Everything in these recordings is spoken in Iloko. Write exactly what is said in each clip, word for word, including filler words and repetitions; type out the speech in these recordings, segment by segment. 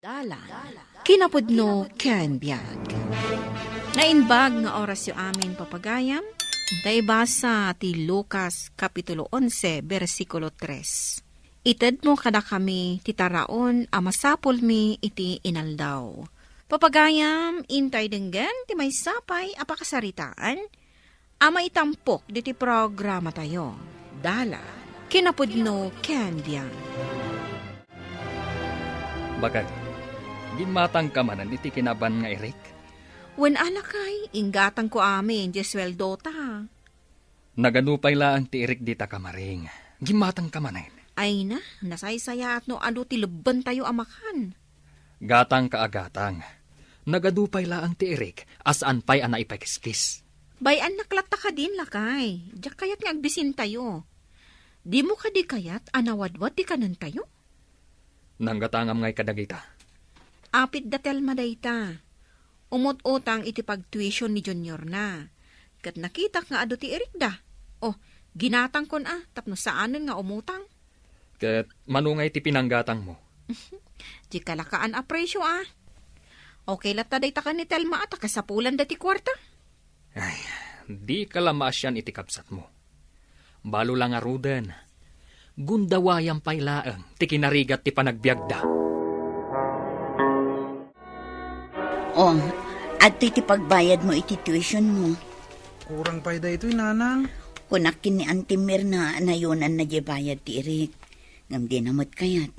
Dalan, kinapudno ken biag. Naimbag nga orasyo amin, papagayam, ta ibasa ti Lucas Kapitulo onse, bersikulo tres. Itedmo kadakami ti taraon a masapulmi iti inaldaw. Papagayam, intay denggen ti maysa pay a pakasaritaan a maitampok diti programatayo. Dalan, kinapudno ken biag. Bakag, gimmatangka manen iti kinaban nga irik? Wen a, lakay, inggatangko amin ti sueldota. Nagadu pay laeng ti irik dita, kamaring. Gimmatangka manen. Ay na, nasaysayaat no adu ti lebbentayo a makan. Gatangka a gatang. Nagadu pay laeng ti irik a saan pay a naipakiskis. Bay-annak latta kadin, lakay. Diak kayat nga agbisintayo. Dimo kadi kayat a nawadwad ti kanentayo? Nanggatangam ngay kadagita. Apit da Telma dayta. Umut-utang iti pagtuition ni Juniorna. Ket nakitak nga adu ti irikda. Oh, ginatangkon a, tapno saanen nga umutang. Ket mano ngay ti pinanggatangmo? Di kalakaan a presyo, a. Okay latta dayta ken ni Telma a ta kasapulanda ti kuarta. Ay, dika la maasian iti kabsatmo. Balo la ngaruden, gundawayam pay laeng ti kinarigat ti panagbiagda. Oh, adtoy ti pagbayadmo iti tuitionmo. Kurang pay daytoy, nanang. Kunak ken ni Auntie Mirna a nayonanna diay bayad ti irik. Ngem dina met kayat.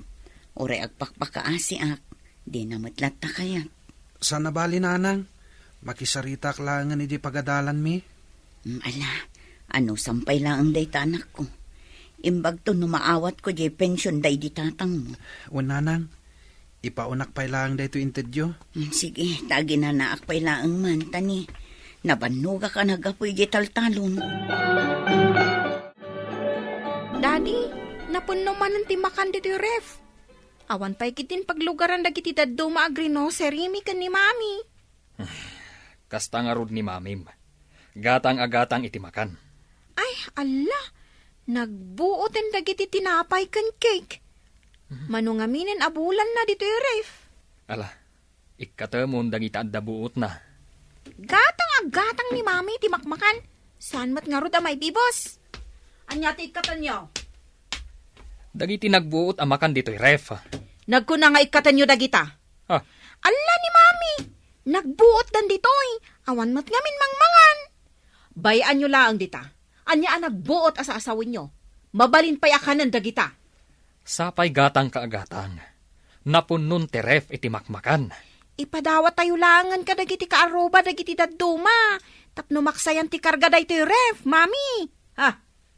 Uray agpakpakaasiak, dina met latta kayat. Saan a bali, nanang. Makisaritak laengen idiay pagadalanmi. Mm, ala, anusam pay laeng dayta, anakko. Imbagto no maawatko diay pension daydi tatangmo. Wen, nanang, ipaonak pay laeng daytoy intedyo. Mm, sige, ta aginanaak pay laeng man, ta ni, nabannogak a naggapu idiay taltalon. Daddy, napunno manen ti makan ditoy ref. Awan pay ketdin paglugaran dagiti dadduma a grocerymi ken ni Mami. Kasta ngarud ni Mamim. Gatang a gatang iti makan. Ay, alla! Nagbuoten dagiti tinapay ken cake. Mhm. Mano ngaminen a bulanna ditoy ref? Ala, ikkatemon dagiti adda buotna. Gatang a gatang ni Mami ti makmakan. Saan met ngarud a maibibus? Ania ti ikkatenyo? Dagiti nagbuot a makan ditoy ref. Nagkuna nga ikkatenyo dagita. Ah. Alla ni Mami! Nagbuotdan ditoy. Awan met ngamin mangmangan. Bay-anyo laeng dita. Ania a nagbuot a saasawenyo? Mabalin pay a kanen dagita. Sapay gatangka a gatang. Napunnon ti ref iti makmakan. Ipadawatayo laengen kadagiti kaarruba dagiti dadduma tapno maksayan ti karga daytoy ref, Mami. Ha?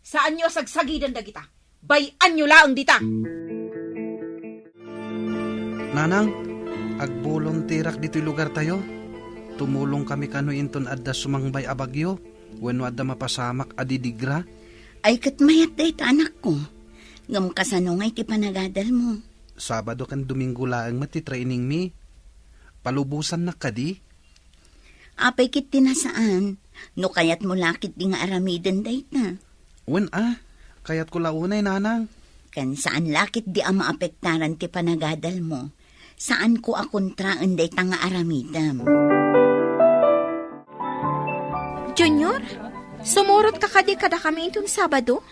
Saanyo a sagsagiden dagita. Bay-anyo laeng dita. Nanang, agboluntirak ditoy lugartayo. Tumulongkami kano inton adda sumangbay a bagyo wenno adda mapasamak a didigra. Ay, ket mayat dayta, anakko. Ngem kasano ngay ti panagadalmo? Sabado ken Domingo laeng met ti trainingmi. Palubosannak kadi? Apay ket ti nasaan, no kayatmo la ketdi nga aramiden dayta? Wen a, kayatko la unay, nanang. Ken saan la ketdi a maapektaran ti panagadalmo. Saanko a kontraen dayta nga aramidem. Junior, sumurotka kadi kadakami inton Sabado?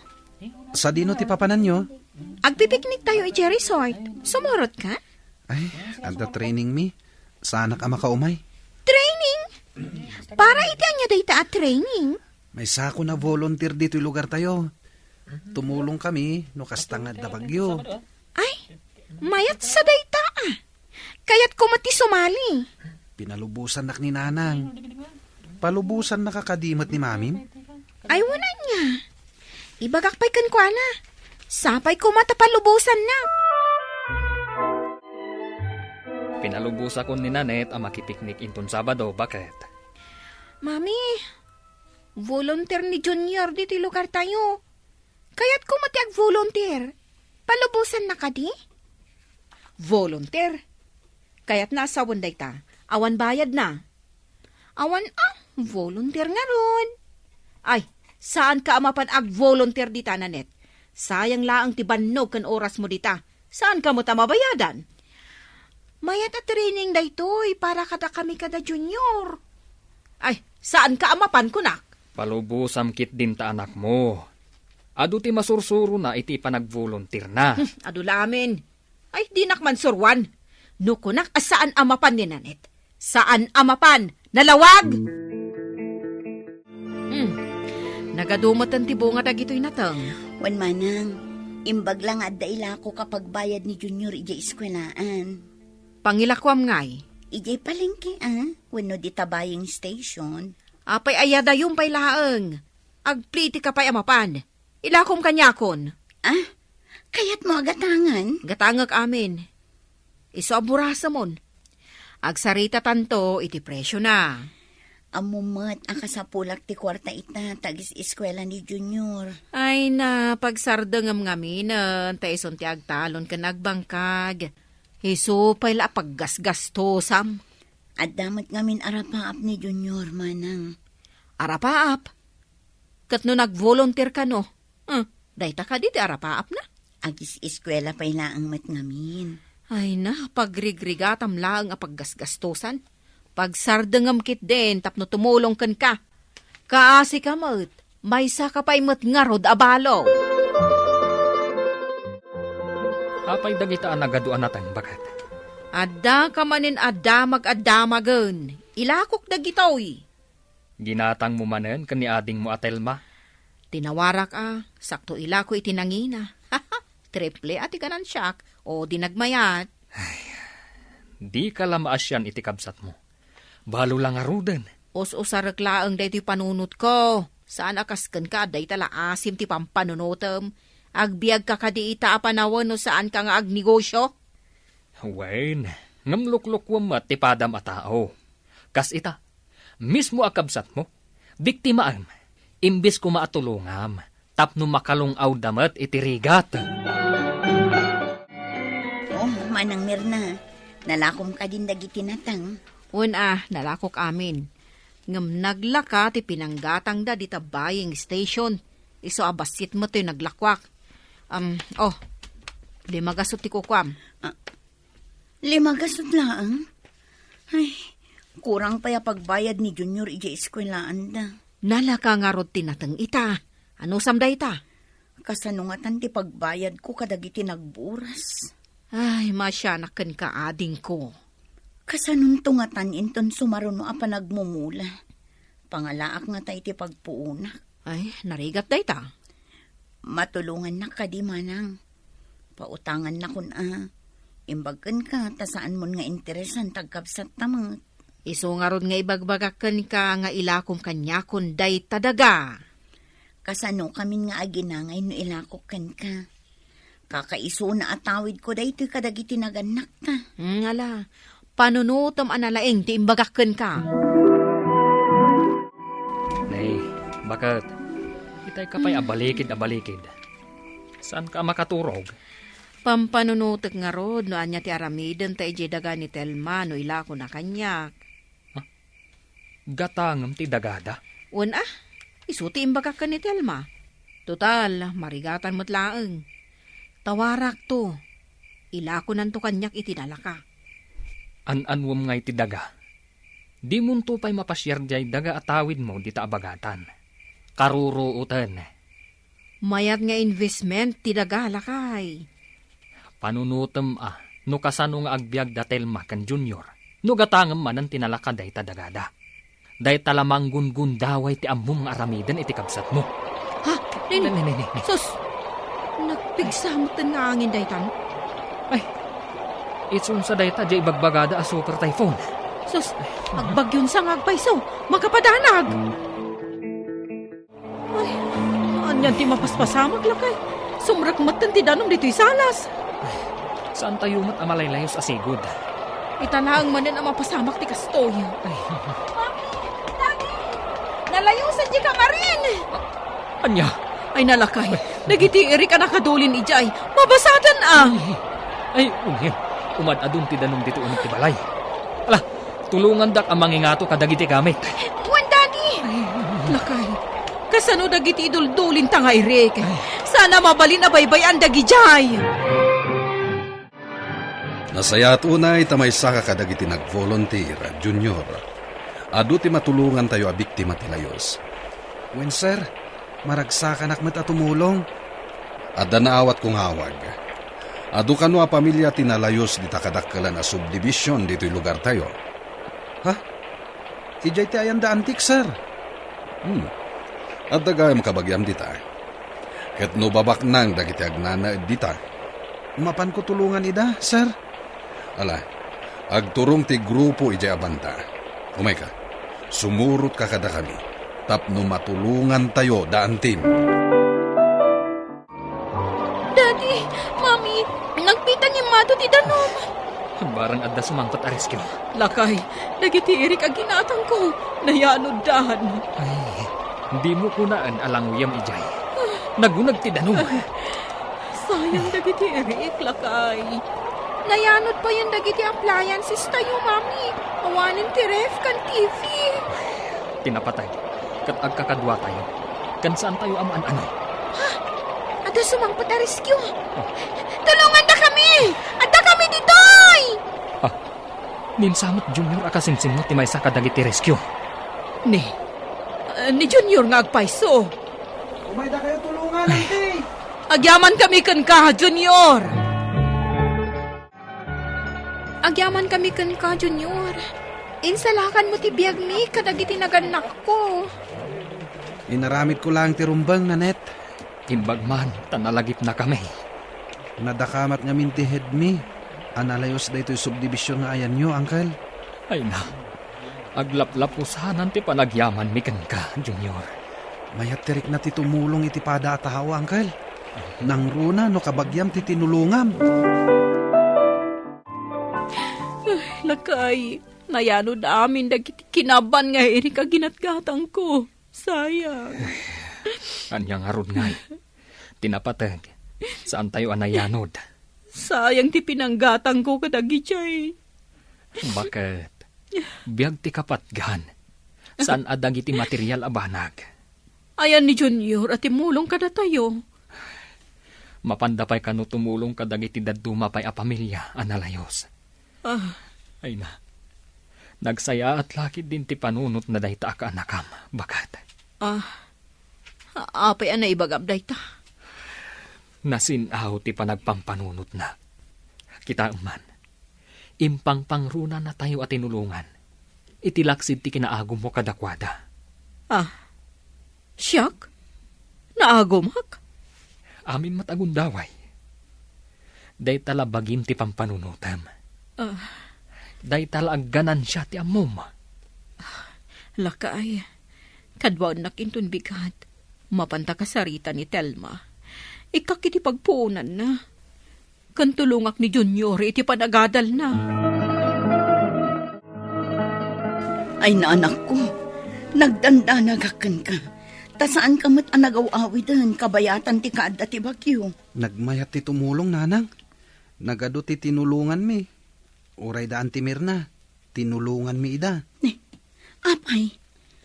Sadino ti papananyo? Agpipikniktayo idiay resort. Sumurotka? Ay, adda trainingmi. Saanak a makaumay. Training? Para iti ania dayta a training? Maysakon a volunteer ditoy lugartayo. Tumulongkami no kasta nga adda bagyo. Ay, mayat sa dayta, a. Kayatko met ti sumali. Pinalubosannak ni Nanang. Palubosannaka kadi met ni Mamim? Ay, wen ania. Ibagak pay kenkuana. Sapay koma ta palubosanna. Pinalubosakon ni Nanette a makipiknik inton Sabado, baket? Mami, volunteer ni Junior ditoy lugartayo. Kayatko met ti agvolunteer. Palubosanna kadi? Volunteer? Kayatna a sawen dayta. Awan bayadna. Awan a, volunteer ngarud. Ay, saanka a mapan agvolunteer dita, Nanette. Sayang laeng ti bannog ken orasmo dita. Saanka met a mabayadan. Mayat a training daytoy para kadakami kada Junior. Ay, saanka a mapan, kunak? Palubosam ketdin ta anakmo. Adu ti masursurona iti panagvolunteerna. Hmm, adu lamin. Ay, dinak man suruan. No kunak a saan a mapan ni Nanette, saan a mapan. Nalawag! Hmm. Nagadu met ti bunga dagitoy nateng. Wen manang, imbag la nga adda ilakok a pagbayad ni Junior idiay eskuelaan. Pangilakuam ngay? Idiay palengke, a? Wenno dita buying station? Apay, aya dayon pay laeng. Agplitika pay a mapan. Ilakom kaniakon. Ah? Kayatmo a gatangen? Gatangek amin. Isu a burasemon. Agsaritatanto iti presiona. Ammom met a kasapulak ti kuarta ita ta agis-eskuela ni Junior. Ay na, pagsardengem ngaminen, ta isun ti agtalon ken agbangkag. Isu pay la a paggasgastosam. Adda met ngamin arapaap ni Junior, manang. Arapaap? Ket no nag-volunteer kano, hmm, dayta kadi ti arapaapna? Agis-eskuela pay laeng met ngamin. Ay na, pagrigrigatam laeng a paggasgastosan. Pagsardengem ketdin tapno tumulong kenka. Kaasika met, maysaka pay met ngarud a balo. Apay dagita a nagadu a nateng, baket? Addaka manen a damag a damagen. Ilakok dagitoy. Ginatangmo manen ken ni adingmo a Telma? Tinawarak a, sakto ilako iti nangina. Triple a ti ganansiak, o di nagmayat. Ay, dika la maasian iti kabsatmo. Balo la ngaruden. Us-usarek laeng daytoy panunotko. Saan a kas kenka a dayta la asim ti pampanunotem. Agbiagka kadi ita a panawen no saanka nga agnegosio? Wen, ngem luklukuem met ti padam a tao. Kas ita, mismo a kabsatmo, biktimaem, imbes koma a tulongam, tapno makalung-awda met iti rigat. Oh, Manang Mirna, nalakom kadin dagiti nateng? Wen a, nalakok amin. Ngem naglaka ti pinanggatangda dita buying station. Isu a bassit met toy naglakuak. Am, oh, lima gasut ti kukuam. Ah, Lima gasut laeng? Ay, kurang pay a pagbayad ni Junior idiay eskuelaanda. Nalaka ngarud ti nateng ita. Anusam dayta? Kasano ngatan ti pagbayadko kadagiti nagburas? Ay, maasianak kenka, adingko. Kasanonto ngatan inton sumaruno a panagmumula? Pangalaak ngata iti pagpuonak. Ay, narigat dayta. Matulongannak kadi, manang? Pautangannakon a. Imbag kenka, ta saanmon nga interesan ti agkabsatta met. Isu ngarud nga ibagbagak kenka nga ilakom kaniakon dayta daga. Kasanokamin nga aginangay no ilakok kenka? Kakaisuna a tawidko daytoy kadagiti nagannakta. Hmm, ala, panunotem a nalaing ti imbagak kenka. Nay, baket, itay ka pay a balikid a balikid. Saanka a makaturog? Pampanunotek ngarud no ania ti aramiden ta idiay daga ni Telma no ilakona kaniak. Gatangem ti dagada. Wen a, isu ti imbagak ken ni Telma. Total, marigatan met laeng. Tawarakto. Ilakonanto kaniak iti nalaka. An-anuem ngay ti daga. Dimonto pay mapasiar diay daga a tawidmo dita a bagatan. Karuruoten. Mayat nga investment ti daga, lakay. Panunotem a no kasano nga agbiag da Telma ken Junior. No gatangem manen ti nalaka dayta dagada. Dayta la manggungundaway ti ammom nga aramiden iti kabsatmo. Ha? Nini? Nini, nini, nini. Sus! Nagpigsa met nga angin daytan. Ay, itsunsa dayta diay ibagbagada a super typhoon. Sus! Agbagyon sa nga agpayso. Makapadanag! Ay, anian ti mapaspasamak, lakay? Sumrek metten ti danum ditoy salas. Saantayo met a malaylayus a sigud. Ita laeng manen a mapasamak ti kastoy. Ay. Mami! Daddy! Nalayosan di kamarin! Ania? Ay, nalakay. Dagiti irik a nakadulin idiay. Mabasaten a! Ay, unya. Umad-adun ti danum ditoy uneg ti balay. Ala, tulongandak a mangingato kadagiti gamit. Wen, Daddy! Ay, lakay, kasano dagiti iduldulinta nga irik? Ay. Saan a mabalin a baybay-an dagidiay. Nasayaat unay ta maysaka kadagiti nag-volunteer, Junior. Adu ti matulongantayo a biktima ti layus. Wen, sir, maragsakanak met a tumulong. Adda naawatko nga awag. Adu kano a pamilia ti nalayus dita kadakkelan a subdivision ditoy lugartayo. Ha? Idiay ti ayanda antik, sir. Hmm. Adda gayam kabagiam dita. Ket no babaknang dagiti agnanaed dita, mapanko tulongan ida, sir. Ala, agturong ti grupo idiay a banda. Umayka, sumurotka kadakami tapno matulongantayo da Antim. Daddy, Mami, nagpita ni Mado ti danum. Barang adda sumangpet a rescue. Lakay, dagiti irik a ginatangko, nayanoddan. Ay, dimo kunaen a languyem idiay. Naguneg ti danum. Sayang dagiti irik, lakay. Nayanod payen dagiti appliances tayo, Mami. Awanen ti ref ken T V. Ti napateg, ket agkakaduatayo, ken saantayo a maan-ano. Ha? Adda sumangpet a rescue. Oh. Tulongandakami! Addakami ditoy! Ah, ninsamet Junior a kasimsimno ti maysa kadagiti rescue. Ni, ah, ni Junior nga agpayso. Umaydakayo tulongan, Auntie! Agyamankami kenka, Junior! Agyamankami kenka, Junior. Insalakanmo ti biagmi kadagiti nagannakko. Inaramidko laeng ti rumbeng, Nanette. Imbag man ta nalagipnakami. Nadakamat ngamin ti headmi a nalayus daytoy subdivision nga ayanyo, Uncle. Ay na, aglaplapusanan ti panagyamanmi kenka, Junior. Mayat ti rikna ti tumulong iti pada a tao, Uncle. Nangruna no kabagiam ti tinulongam. Ay, lakay, nayanod amin dagiti kinaban nga irik a ginatgatangko. Sayang. Ania ngarud ngay? Ti napateg, saantayo a nayanod. Sayang ti pinanggatangko kadagijay. Baket, biag ti kapatgan. Saan a dagiti material a banag. Ayan ni Junior a timulong kadatayo. Mapanda pay kano tumulong kadagiti dadduma pay a pamilia a nalayos. Ah. Ay na. Nagsayaat la ketdin ti panunotna dayta a kaanakam, baket. Ah. Apay a naibagam dayta? Nasin-aw ti panagpampanunotna. Kitaem man, impangpangrunanatayo a tinulongan iti laksid ti kinaagummo kadakuada. Ah, siak? Naagumak? Amin met a gundaway. Dayta la bagim ti pampanunotem. Ah. Dayta la agganansia ti ammom. Lakay, kaduaennak inton bigat. Mapanta kasarita ni Telma. Ikkak iti pagpuonanna. Ken tulongak ni Junior iti panagadalna. Ay, nanakko, nagdandanagak kenka. Ta saanka met a nagaw-awiden kabayatan ti kaadda ti bagyo. Nagmayat ti tumulong, nanang. Nagadu ti tinulonganmi. Uray da Auntie Mirna, tinulonganmi ida. Ni, apay,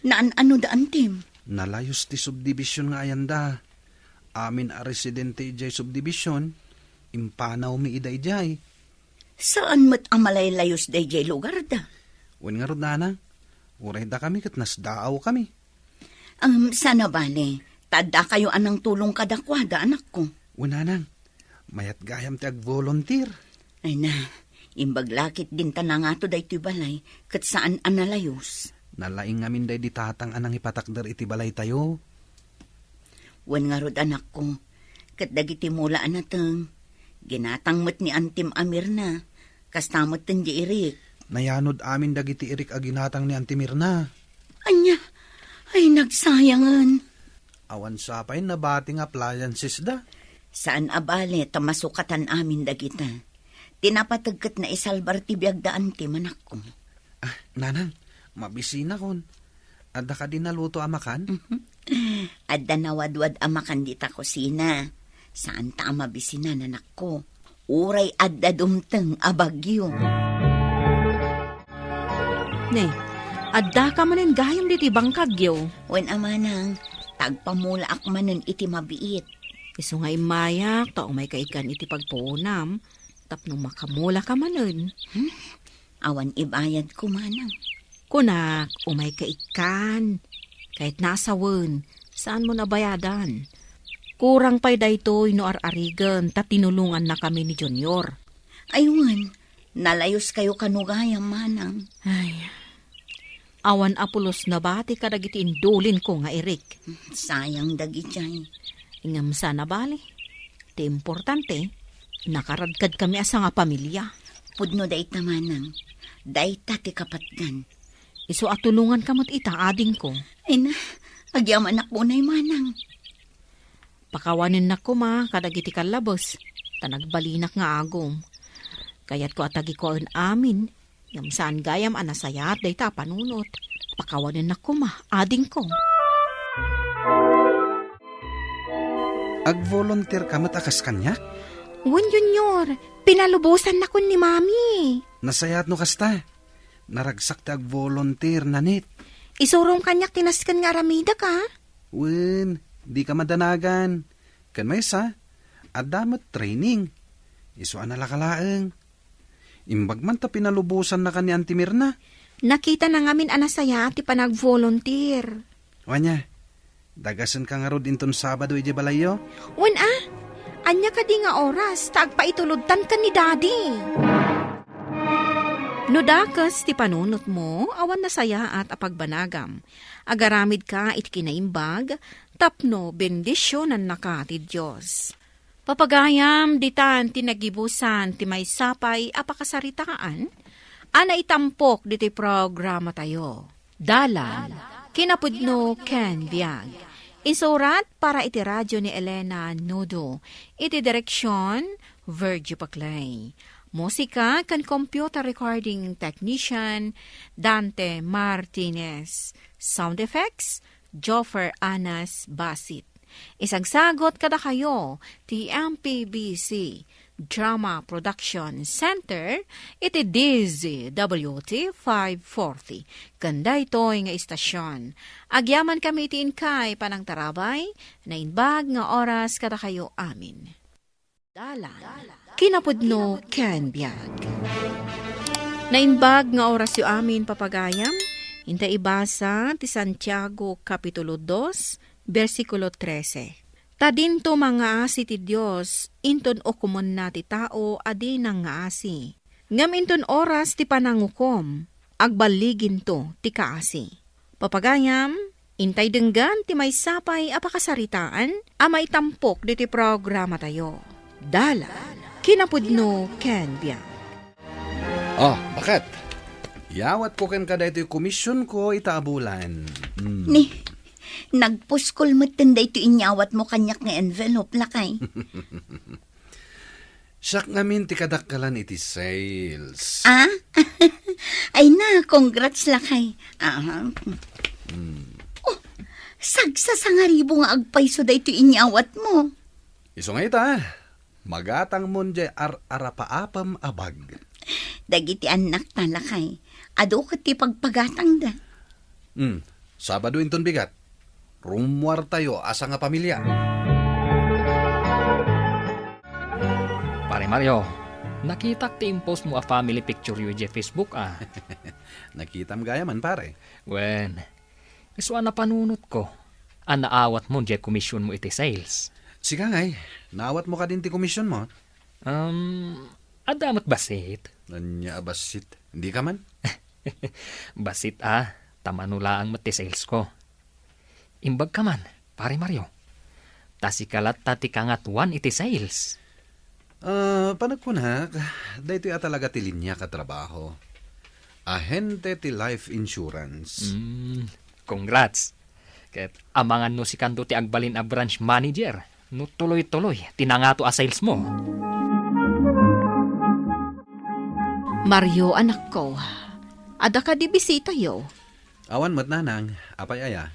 naan-ano da Antim? Nalayos ti subdivision nga ayanda. Amin a residente idiay subdivision, impanawmi ida idiay. Saan met a malaylayos daydiay lugar da? Wen ngarud, nanang, uray dakami ket nasdaawkami. Am, saan a bale, ta addakayo a nangtulong kadakuada, anakko. Wen, nanang, mayat gayam ti agvolunteer. Ay na, imbag la ketdin ta nangato daytoy balay, ket saan a nalayos. Nalaing ngamin daydi tatang a nangipatakder iti balaytayo. Wen ngarud, anakko, ket dagiti mula a nateng, ginatang met ni Antim a Mirna, kasta met ten di irik. Nayanod amin dagiti irik a ginatang ni Auntie Mirna. Ania? Ay, nagsayangen. Awan sa pay nabati nga appliances da. Saan a bale ta masukatan amin dagita. Ti napateg ket naisalbar ti biag da Antim, anakko. Ah, nanang, mabisinakon. Adda kadi naluto a makan? Mhm. Adda nawadwad a makan dita kusina. Saanta a mabisinan, anakko. Uray adda dumteng a bagyo. Ne, addaka manen gayam ditoy bangkagyo. Wen a manang, ta agpamulaak manen iti mabiit. Isu nga immayak, ta umayka ikkan iti pagpuonam. tapno makamulaka manen. Hmm? Awan ibayadko, manang. Kunak, umayka ikkan. Ket no sawen, saanmo a bayadan. Kurang pay daytoy no ar-arigen ta tinulongannakami ni Junior. Ay wen, nalayoskayo kano gayam, manang. Ay, awan a pulos nabati kadagiti indulinko nga irik. Sayang dagiti ay. Ngem saan a bali. Ti importante, nakaradkadkami a sangapamilia. Pudno dayta, manang. Dayta ti kapatgan. Isu a tulonganka met ita, adingko. Ay na, agyamanak unay, manang. Pakawanennak koma kadagiti kallabes, ta nagbalinak nga agum. Kayatko a tagikuaen amin, ngem saan gayam a nasayaat dayta a panunot. Pakawanennak koma, adingko. Agvolunteer ka met a kas kaniak? Wen, Junior, pinalubosannakon ni Mami. Nasayaat no kasta. Naragsak ti agvolunteer, Nanit. Isurom kaniak ti nasken nga aramidek, a? Wen, dika madanagan. Ken maysa, adda met training. Isu a nalaka laeng. Imbag man ta pinalubosannaka ni Auntie Mirna. Nakitana ngamin a nasayaat ti panag-volunteer. Wen a, dagasenka ngarud inton Sabado idiay balayyo? Wen a, ania kadi nga oras ta agpaitulodtanka ni Daddy? No dakes ti panunotmo, awan nasayaat a pagbanagam. Agaramidka iti kinaimbag, tapno bendisionannaka ti Dios. Papagayam, ditan ti nagibusan ti maysa pay a pakasaritaan a naitampok ditoy programatayo. Dalan, kinapudno ken biag. Insurat para iti radio ni Elena Nudo. Iti direksion, Virgil Paclay. Musika ken computer recording technician, Dante Martinez. Sound effects, Joffer Anas Basit. Isagsagot kadakayo ti M P B C Drama Production Center iti D Z W T five forty. Ken daytoy nga istasion, agyamankami iti inkay panangtarabay, naimbag nga oras kadakayo amin. Dalan, kinapudno ken biag. Naimbag nga orasyo amin, papagayam, inta ibasa ti Santiago Kapitulo dos, bersikulo trese. Ta dinto mangngaasi ti Dios, inton ukomenna ti tao a di nangngaasi. Ngem inton oras ti panangukom, agballiginto ti kaasi. Papagayam, intay denggan ti maysa pay a pakasaritaan a maitampok ditoy programatayo. Dalan, kinapudno ken biag. Ah, baket? Iyawatko kenka daytoy komisionko ita a bulan. Hmm. Ni, nagpuskol metten daytoy inyawatmo kaniak nga envelope, lakay. Siak ngamin ti kadakkelan iti sales. Ah? Ay na, congrats, lakay. Aha. Hmm. Oh, sagsasangaribo nga agpayso daytoy inyawatmo. Isu nga ita, magatangmon diay ar-arapaapem a bag. Dagiti annakta, lakay, adu ket ti pagpagatangda. Hmm, Sabado inton bigat. Rummuartayo a sangapamilia. Pare Mario, nakitak ti impostmo a family picture yo idiay Facebook, a. Nakitam gayaman, pare. Wen, isu a napanunotko a naawatmo diay komisionmo iti sales. Sika ngay, naawatmo kadin ti komisionmo? Um, adda met bassit. Ania a bassit? Dika man? Bassit a, ta mano laeng met ti salesko. Imbagka man, Pare Mario. Ta sika latta ti kangatoan iti sales. Ah, panagkunak, daytoy a talaga ti liniak a trabaho. Ahente ti life insurance. Mm, congrats. Ket amangan no sikanto ti agbalin a branch manager no tuloy-tuloy ti nangato a salesmo. Mario, anakko, adda kadi bisitayo? Awan met, nanang. Apay aya?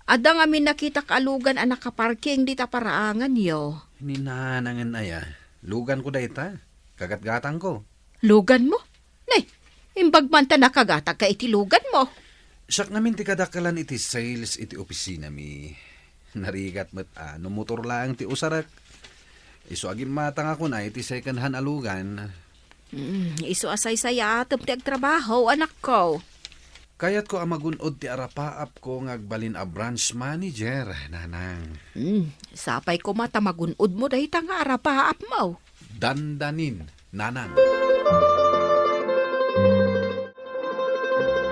Adda ngamin nakitak a lugan a nakaparking dita paraanganyo. Ni nanangen aya? Luganko dayta. Kagatgatangko. Luganmo? Nay, imbag man ta nakagatagka iti luganmo. Siak ngamin ti kadakkelan iti sales iti opisinami. Narigat met a no motor laeng ti usarek. Isu a gimmatangakon iti second hand a lugan. Mm, isu a saysayaatem ti agtrabaho, anakko. Kayatko a magun-od ti arapaapko nga agbalin a branch manager, nanang. Mm, sapay koma ta magun-odmo dayta nga arapaapmo. Dandanin, nanang.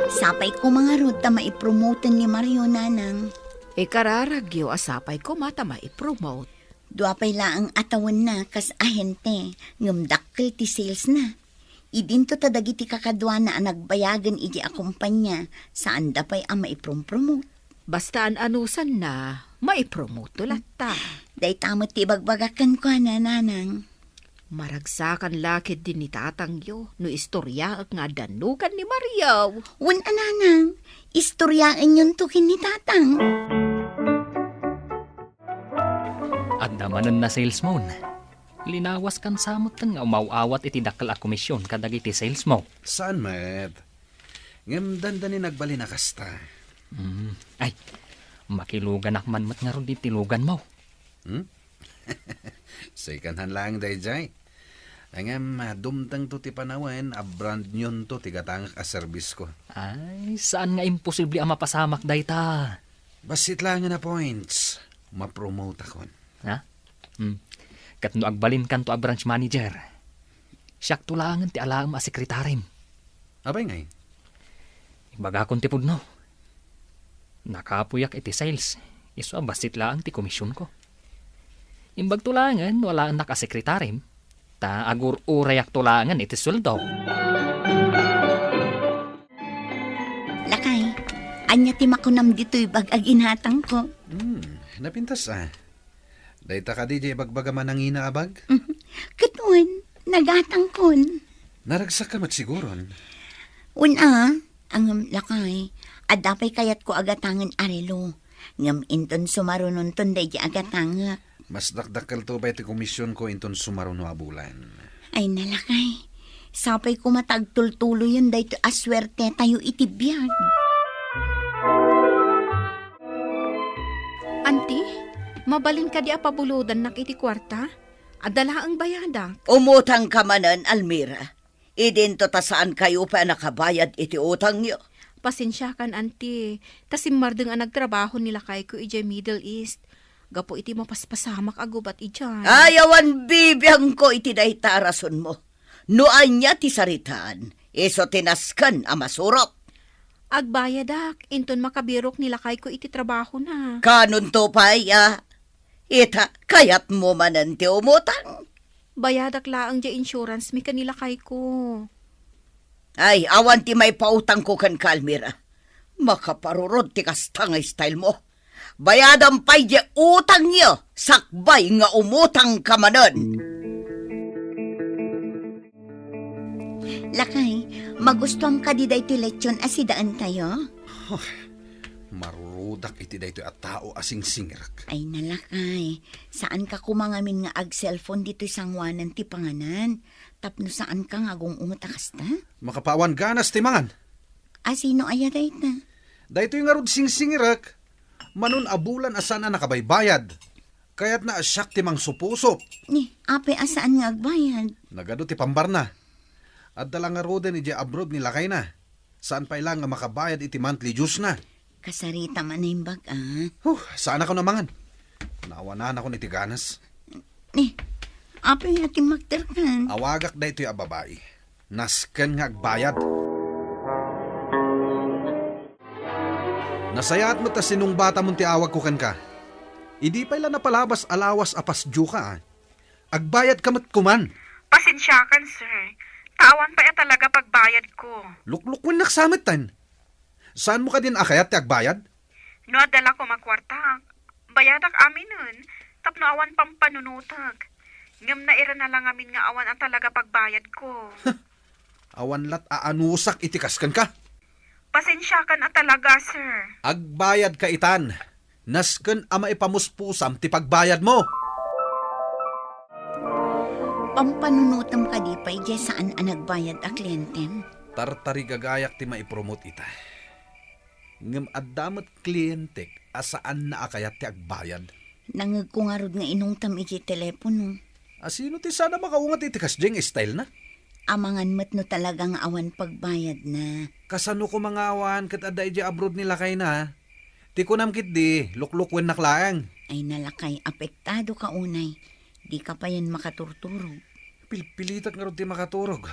Sapay koma ngarud ta maipromoten ni Mario, nanang. Ikararagyo a sapay koma ta maipromote. Dua pay laeng a tawenna kas ahente, ngem dakkel ti salesna. Idinto ta dagiti kakaduana a nagbayagen idiay a kompania, saanda pay a maiprompromot. Basta an-anusanna, maipromoto latta. Dayta met ti ibagbagak kenkuana, nanang. Maragsakan la ketdi ni tatangyo no istoryaek nga adda nugan ni Mario. Wen a, nanang, istoryaenyonto ken ni tatang. Adda manen na salesmon. Linawaskan sa metten nga umaw-awat iti dakkel a komisyon kadagiti salesmo. Saan met? Ngem dandanin agbalin a kasta. Mm. Ay, makiluganak man met ngarud iti luganmo. Hmm? Second hand laeng daydiay. Ngem, ah, dumtengto ti panawen a brand new-nto ti gatangek a serbisko. Ay, saan nga imposible a mapasamak dayta. Bassit laengen a points, mapromote akon. Ha? Hmm. Ket no agbalinkanto a branch manager, siakto laengen ti alaem a sekretarim. Apay ngay? Imbagakon ti pudno. Nakapuyak iti sales, isu a bassit laeng ti komisionko. Imbagto laengen no alaennak a sekretarim, ta agur-urayakto laengen iti sueldo. Lakay, ania ti makunam ditoy bag a ginatangko? Hmm, napintas a. Dayta kadi diay ibagbagam a nangina a bag? Ket wen, nagatangkon. Naragsakka met siguron. Wen a, ngem lakay, adda pay kayatko a gatangen a relo. Ngem inton sumarunonton daydiay a gatangek. Mas dakdakkelto pay ti komisionko inton sumaruno a bulan. Ay, nalakay. Sapay koma ta agtultuloyen daytoy a suertetayo iti biag. Anti, mabalin kadi a pabulodannak iti kuarta? Adda laeng bayadak. Umutangka manen, Almira. Idinto ta saankayo pay a nakabayad iti utangyo. Pasensiakan, anti, ta simmardeng a nagtrabaho ni lakayko idiay Middle East. Gapu iti mapaspasamak a gubat idiay. Ay, awan bibiangko iti dayta a rasonmo. No ania ti saritaan, isu ti nasken a masurot. Agbayadak, inton makabirok ni lakayko iti trabahona. Kanonto pay a? Ita, kayatmo manen ti umutang? Bayadak laeng diay insurance mi ken ni lakayko. Ay, awan ti maipautangko kenka, Almira. Makaparurod ti kasta nga style mo. Bayadam pay diay utangyo, sakbay nga umutangka manen. Lakay, magustuam kadi daytoy lechon a sidaentayo? Huh, marurudak iti daytoy a tao a singsingirek. Ay, nalakay, saanka koma ngamin nga ag-cellphone ditoy sangoanan ti panganan, tapno saanka nga agung-unget a kasta? Makapawan ganas ti mangan. A sino aya dayta? Daytoy ngarud singsingirek. Manon a bulan a saan a nakabaybayad. Kayatna a siak ti mangsupusop. Ni, apay a saan nga agbayad? Nagadu ti pambarna. Adda la ngaruden idiay abroad ni lakayna. Saan pay la nga makabayad iti monthly dues na. Kasarita man naimbag, a. Huh, saanakon a mangan. Naawananakon iti ganas. Ni, apay a timmakderkan? Awagak daytoy a babai. Nasken nga agbayad. Nasayaat met a sinungbatamon ti awagko kenka. Idi pay la napalabas a lawas a pasdioka, a. Agbayadka met koman. Pasensiakan, sir. Ta awan pay a talaga pagbayadko. Luklukwennak sa metten. Saanmo kadin a kayat ti agbayad? No adda la koma kuartak, bayadak aminen, tapno awan pampanunotek. Ngem nairana la ngamin nga awan a talaga pagbayadko. Awan lat a anusak iti kaskenka. Pasensiakan a talaga, sir. Agbayadka itan. Nasken a maipamuspusam ti pagbayadmo. Pampanunotem kadi pay diay saan a nagbayad a klientem? Tartarigagayak ti maipromote ita. Ngem adda met klientek a saanna a kayat ti agbayad. Nangngegko ngarud nga inungtem idiay telepono. Asino ti saan a makaunget iti kasdiay nga style na? Amangan met no talaga nga awan pagbayadna. Kasano koma nga awan ket adda idiay abroad ni lakayna? Ti kunam ketdi, luklukuennak laeng. Ay nalakay, apektado ka unay. Di ka payen makaturturog. Pilpilitek ngarud ti makaturog.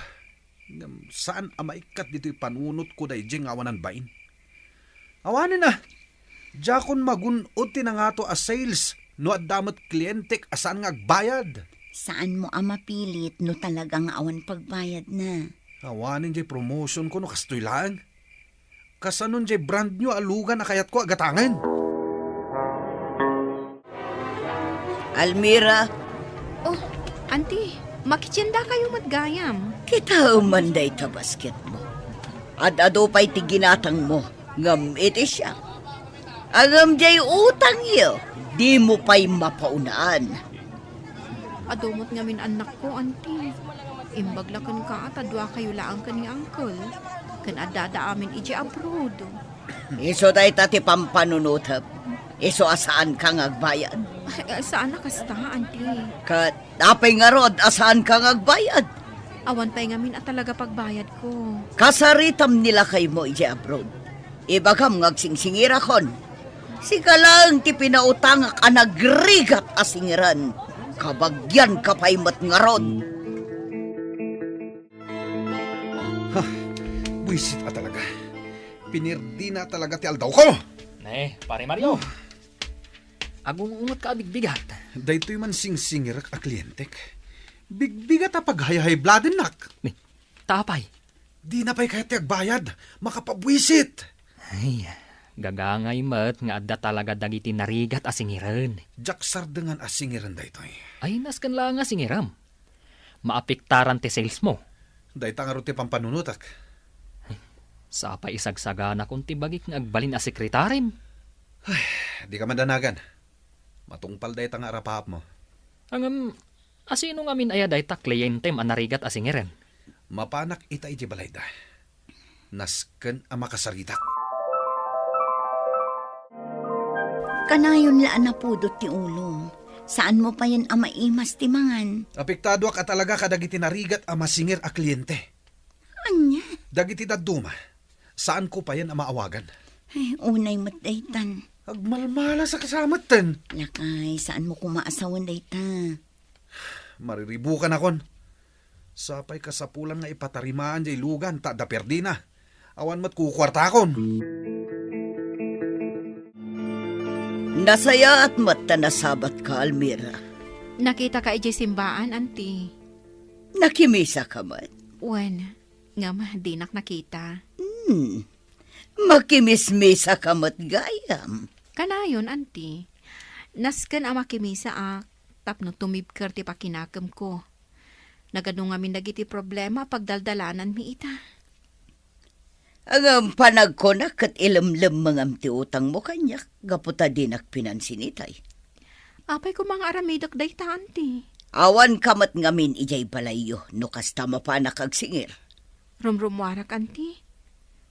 Ngem saan a maikkat ditoy panunotko daydiay nga awanan bain. Awanen a, diakon magun-od ti nangato a sales no adda met klientek a saan nga agbayad. Saanmo a mapilit no talaga nga awan pagbayadna. Awanen diay promotionko no kastoy laeng. Kasanon diay brand new a lugan a kayatko a gatangen. Almira. Oh, Auntie, makitiendakayo met gayam. Kitaem man dayta basketmo. Ad-adu pay ti ginatangmo, ngem iti siak. Ngem diay utangyo, dimo pay mapaunaan. Adu met ngamin annakko, Auntie. Imbag la kenka ta duakayo laeng ken ni Uncle, ken addada amin idiay abroad. Isu dayta ti pampanunotem. Isu a saanka nga agbayad. Ay, ay, saan a kasta, Auntie. Ket apay ngarud a saanka nga agbayad? Awan pay ngamin a talaga pagbayadko. Kasaritam ni lakaymo idiay abroad. Ibagam nga agsingsingirakon. Sika laeng ti pinautangak a nagrigat a singiren. Kabagianka pay met ngarud. Ha, buisit a talaga. Pinirdina talaga ti aldawko. Ne, Pare Mario. Agung-ungetka a bigbigat. Daytoy man singsingirek a klientek. Bigbigat a paghayhaybladennak. Ne, ta apay? Dina pay kayat ti agbayad. Makapabuisit. Ay, gagangay met nga adda talaga dagiti narigat a singiren. Diak sardengan a singiren daytoy. Ay, nasken laeng a singirem. Maapektaran ti salesmo. Dayta ngarud ti pampanunotak. Sapay isagsaganakon ti bagik nga agbalin a sekretarem. Ay, dika madanagan. Matungpal dayta nga arapaapmo. Ngem, asino ngamin aya dayta klientem a narigat a singiren? Mapanak ita idiay balayda. Nasken a makasaritak. Kanayon la a napudot ti ulom. Saanmo payen a maimas ti mangan. Apektadoak a talaga kadagiti narigat a masingir a kliente. Ania? Dagiti dadduma, saanko payen a maawagan. Ay, unay met daytan. Agmalmalas a kasametten. Lakay, saanmo koma a sawen dayta. Mariribukanakon. Sapay kasapulan nga ipatarimaan diay lugan ta adda perdina. Awan met kukuartakon. Nasayaat met ta nasabatka, Almira. Nakitaka idiay simbaan, Auntie. Nakimisaka met? Wen, ngem dinak nakita. Hmm. Makimismisaka met gayam. Kanayon, Auntie. Nasken a makimisaak tapno tumibker ti pakinakemko. Nagadu ngamin dagiti problema a pagdaldalananmi ita. Ngem panagkunak ket ilemlemmengam ti utangmo kaniak gapu ta dinak pinansin itay. Apay koma nga aramidek dayta, Auntie? Awanka met ngamin idiay balayyo no kasta mapanak agsingir. Rumrummuarak, Auntie.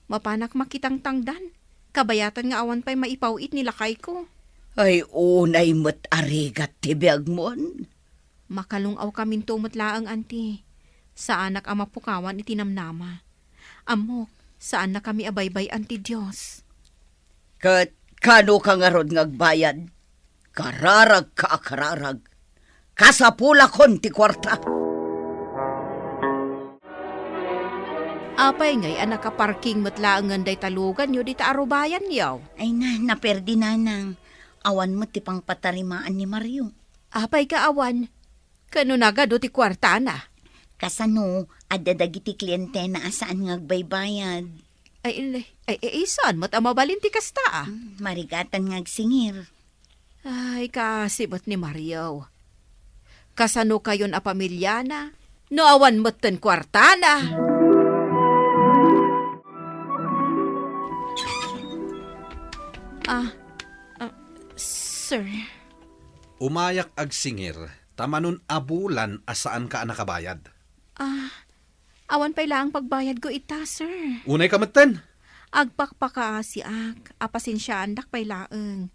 Mapanak makitangtangdan. Kabayatan nga awan pay maipaw-it ni lakayko. Ay, unay met a rigat ti biagmon. Makalung-awkaminto met laeng, Auntie. Saanak a mapukawan iti namnama. Ammok, saannakami a baybay-an ti Dios. Ket kano ka ngarud nga agbayad? Kararagka a kararag. Kasapulakon ti kuarta. Apay ngay a nakaparking met laengen dayta luganyo dita arubayanyo? Ay na, naperdi, nanang. Awan met ti pangpatarimaan ni Mario. Apay nga awan? Ken no nagadu ti kuartana? Kasano, adda dagiti klientena a saan nga agbaybayad. Ay, ay, ay, ay, saan met a mabalin ti kasta, a? Hmm, marigatan nga agsingir. Ay, kaasi met ni Mario. Kasano kayon a pamiliana? No awan metten kuartana? Ah, ah, sir. Umayak agsingir ta manon a bulan a saanka a nakabayad. Ah, awan pay laeng pagbayadko ita, sir. Unayka metten? Agpakpakaasiak, a pasensiaandak pay laeng.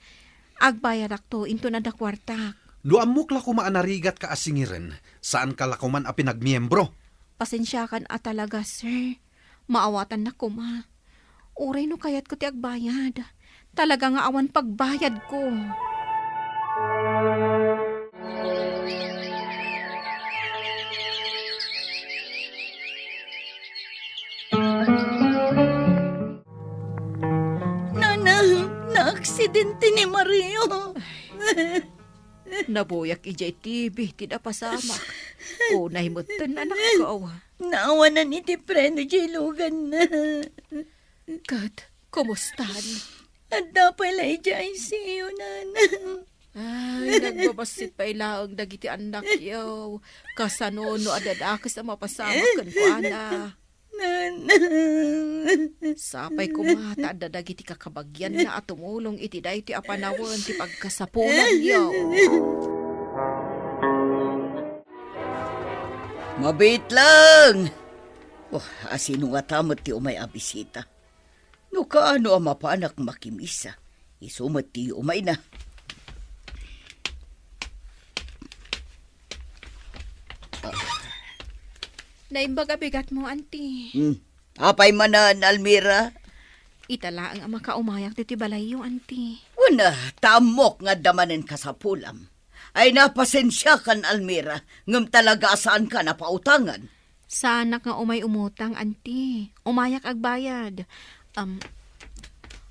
Agbayadakto inton adda kuartak. No ammok la koma a narigatka a singiren, saanka la koman a pinagmiembro. Pasensiakan a talaga, sir. Maawatannak koma. Uray no kayatko ti agbayad, talaga nga awan pagbayadko. Nana, naaksidente ni Mario. Nabuyak idiay T V ti napasamak. Unay metten, anakko. Naawanan iti preno diay luganna. Ket kumustan? Adda pay la idiay I C U, Nana. Ay, nagbabassit pay laeng dagiti annakyo. Kasano no adda dakes a mapasamak kenkuana? Nana. Sapay koma ta adda dagiti kakabagianna a tumulong iti daytoy a panawen ti pagkasapulanyo. Mabiit lang! Oh, asino ngata met ti umay a bisita? No kaano a mapanak makimisa, isu met ti umayna. Naimbag a bigatmo, Auntie. Hmm. Apay manen, Almira? Ita laeng a makaumayak ditoy balayyo, Auntie. Wen, ta ammok nga adda manen kasapulam. Ay, napasensiakan, Almira, ngem talaga a saankan a pautangan. Saanak nga umay umutang, Auntie. Umayak agbayad. Am,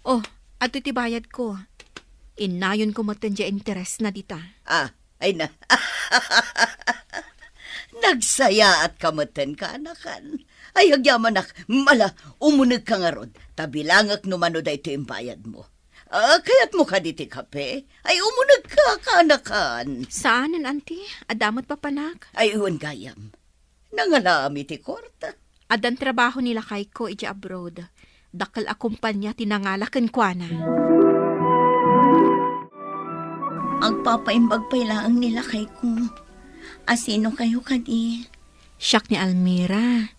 oh, adtoy ti bayadko. Innayonko metten diay interesna dita. Ah, ay na. Nagsayaatka metten, kaanakan. Ay, agyamanak, ala, umunegka ngarud, ta bilangek no mano daytoy imbayadmo. Ah, kayatmo kadi ti kape? Ay, umunegka, kaanakan. Saanen, Auntie. Adda met papanak. Ay, wen gayam. Nangalaam iti kuarta. Addan trabaho ni lakayko idiay abroad. Dakkel a kompania ti nangala kenkuana. Agpapaimbag pay laeng ni lakayko. Asino kayo kadi? Siak ni Almira.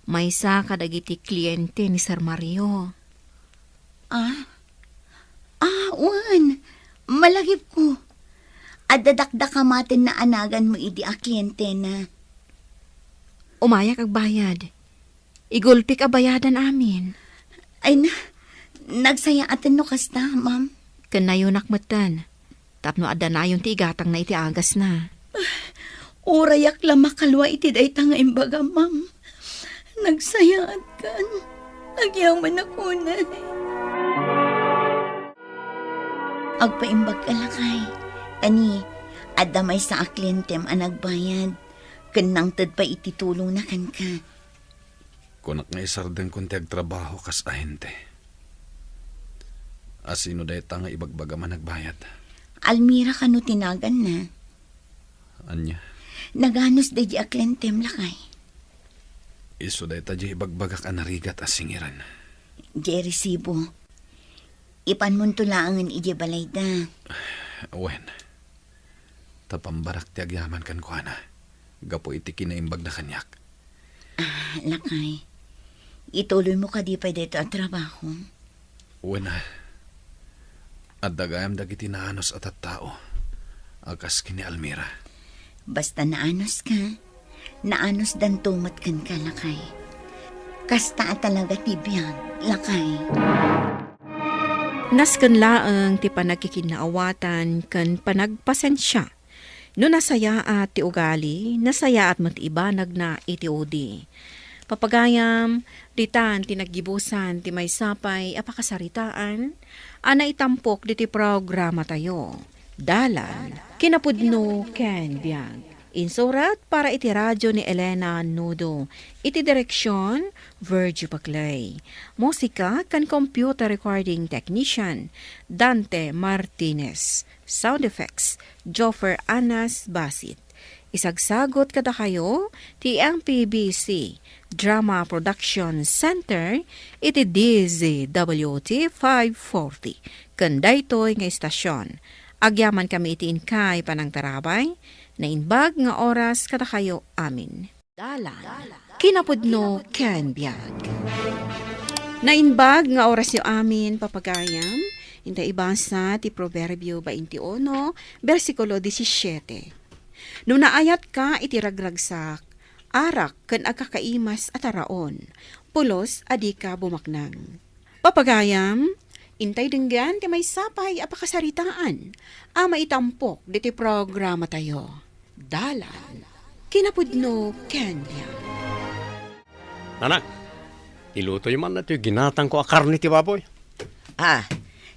Maysa kadagiti kliente ni Sir Mario. Ah? Ah, wen. Malagipko. Adda dakdakama ti naanaganmo idi a klientena. Umayak agbayad. Igulpik a bayadan amin. Ay na, nagsayaaten no kasta, ma'am. Ken nayonak metten. Tapno adda nayon ti igatangna iti agasna. Urayak la makalua iti dayta nga imbagam, ma'am. Nagsayaatkan. Agyamanak unay. Agpaimbagka, lakay. Ani, adda maysa a klientem a nagbayad, ken nangted pay iti tulongna kenka. Kunak nga isardengkon ti agtrabaho kas ahente. Asino dayta nga ibagbagam a nagbayad? Almira kano ti naganna? Ania? Naganos daydi a klientem, lakay. Isu dayta di ibagbagak a narigat a singiran. Di resibo. Ipanmonto laengen idiay balayda. Wen, ta pambarak ti agyaman kenkuana gapu iti kinaimbagna kaniak. Ah, lakay, ituloymo kadi pay daytoy a trabaho? Wen, ah, adda gayam dagiti naanus a tattao a kas ken ni Almira. Basta naanuska, naanusdanto met kenka, lakay. Kasta a talaga ti biag, lakay. Nasken laeng ti panagkikinnaawatan ken panagpasensia. No nasayaat ti ugali, nasayaat met ti ibanagna iti udi. Papagayam, ditan ti naggibusan ti maysa pay a pakasaritaan a naitampok ditoy programatayo. Dalan, kinapudno ken biag. Insurat para iti radio ni Elena Nudo, iti direksion, Virgie Paclay. Musika ken computer recording technician, Dante Martinez. Sound effects, Joffer Anas Basit. Isagsagot kadakayo ti M P B C Drama Production Center iti D Z W T five forty. Ken daytoy nga istasion, agyamankami iti inkay panangtarabay, naimbag nga oras kadakayo amin. Dalan. Kinapudno ken biag. Naimbag nga orasyo amin, papagayam, Inta ibasa ti Proverbio twenty-one, bersikulo disisiete. No naayatka iti ragragsak, arak ken agkakaimas a taraon, pulos a dika bumaknang. Papagayam, intay denggan ti maysa pay a pakasaritaan a maitampok ditoy programatayo. Dalan, kinapudno ken biag. Nanang, ilutoyo man daytoy ginatangko a karne ti baboy. Ah,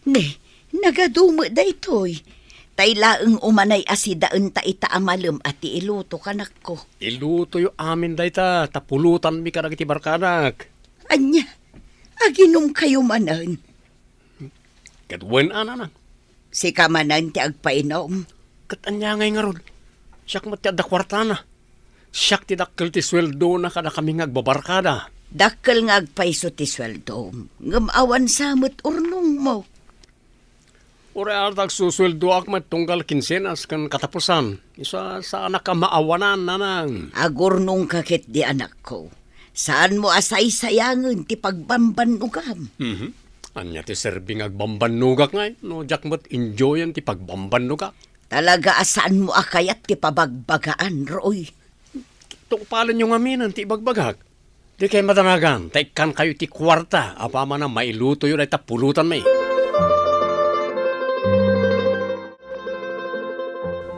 ne, nagadu met daytoy. Tay laeng umanay a sidaenta ita a malem a ti iluto, kanakko. Ilutoyo amin dayta, ta pulotanmi kadagiti barkadak. Ania, aginumkayo manen? Ket wen a, nanang. Sika manen ti agpainum. Ket ania ngay ngarud? Siak met ti adda kuartana. Siak ti dakkel ti sueldona kadakami nga agbabarkada. Dakkel nga agpayso ti sueldom, ngem awan sa met urnongmo. Uray a ta agsusueldoak met tunggal kinsenas ken katapusan. Isu a saanak a maawanan, nanang. Agurnongka ketdi, anakko. Saanmo a saysayangen ti pagbambannogam. Mhm. Ania ti serbi nga agbambannogak ngay no diak met enjoyen ti pagbambannogak? Talaga a saanmo a kayat ti pabagbagaan, Roy. Tungpalenyo ngaminen ti ibagbagak. Dikay madanagan, ta ikkankayo iti kuarta apaman a mailutoyo dayta pulotanmi.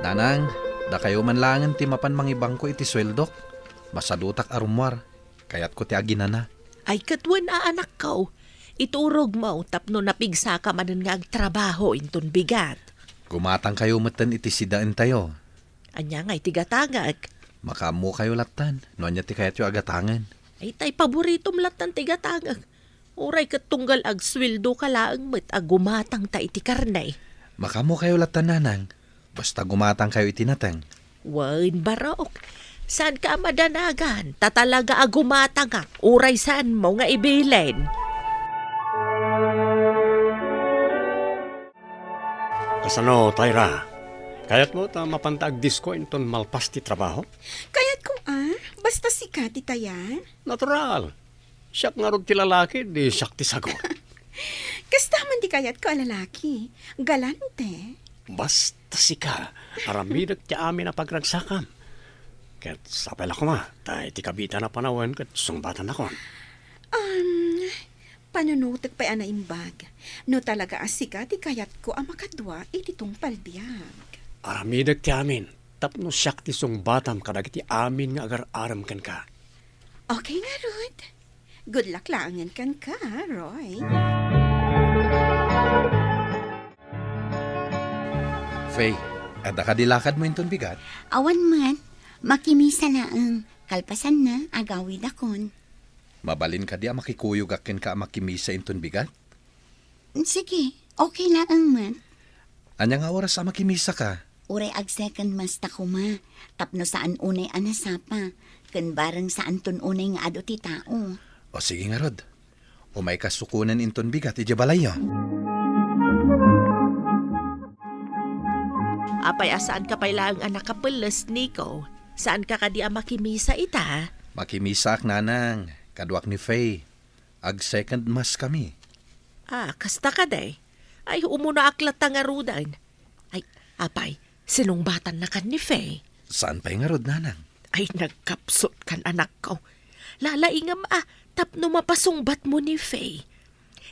Nanang, dakayo man laengen ti mapan mangibangko iti sueldok. Masadutak a rummuar. Kayatko ti aginana. Ay, ket wen a, anakko. Iturogmo tapno napigsaka manen nga agtrabaho inton bigat. Gumatangkayo metten iti sidaentayo. Ania ngay ti gatangek? Makaammokayo lattan no ania ti kayatyo a gatangen. Ay, tay paboritom lattan ti gatangek. Uray ket tunggal agsueldoka laeng met a gumatangta iti karne. Makaammokayo lattan, nanang, basta gumatangkayo iti nateng. Wen, barok. Saanka a madanagan, ta talaga a gumatangak, uray saanmo nga ibilin. Kasano, Tyra? Kayatmo ta mapanta agdisko inton malpas ti trabaho? Kayatko a, basta sika ti tayan. Natural. Siak ngarud ti lalaki, di siak ti sagut. Kasta man ti kayatko a lalaki. Galante. Basta sika, aramidek ti amin a pagragsakam. Ket sapay la koma, ta iti kabiitan a panawen ket sungbatan nakon. Um, panunotek pay a naimbag. No talaga a sika ti kayatko a makadua iti tungpal biag. Aramidek ti amin, tapno siak ti sungbatam kadagiti amin nga agar-arem kenka. Okay ngarud. Good luck laengen kenka, Roy. Faye, adda kadi lakadmo inton bigat? Awan man. Makimisa laeng. Kalpasanna, agawidakon. Mabalin kadi a makikuyogak kenka a makimisa inton bigat? Sige, okay laeng met. Ania nga oras a makimisaka? Uray ag-second mass ta koma, tapno saan unay a nasapa, ken bareng saanton unay nga adu ti tao. O sige ngarud, umayka sukonen inton bigat idiay balayyo. Apay a saanka pay laeng a nakapelles, Nico? Saanka kadi a makimisa ita? Makimisaak, nanang, kaduak ni Faye. Ag-second mass kami. Ah, kasta kadi? Ay, umunaak latta ngaruden. Ay, apay, sinungbatannakan ni Faye? Saan pay ngarud, nanang? Ay, nagkapsutkan, anakko. Lalaingem a, tapno mapasungbatmo ni Faye.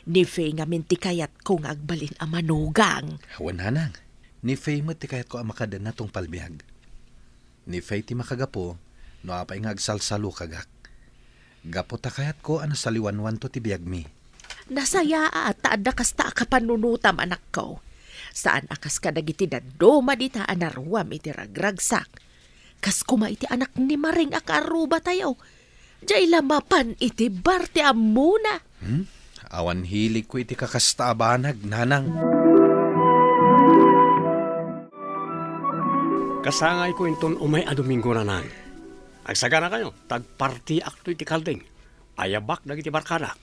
Ni Faye ngamin ti kayatko nga agbalin a manugang. Wen, nanang. Ni Faye met ti kayatko a makadenna tungpal biag. Ni Faye ti makagapu no apay nga agsalsalukagak. Gapu ta kayatko a nasaliwanwanto ti biagmi. Nasayaat ta adda kasta a kapanunotam, anakko. Saan a kas kadagiti dadduma dita a naruam iti ragragsak. Kas koma iti anak ni Maring a kaarrubatayo. Diay la mapan iti bar ti ammona. Hmm? Awan hiligko iti kakasta a banag, nanang. Kasangayko inton umay a Domingo, nanang. Agsaganakayo, ta agpartiakto iti kalding. Ayabak dagiti barkadak.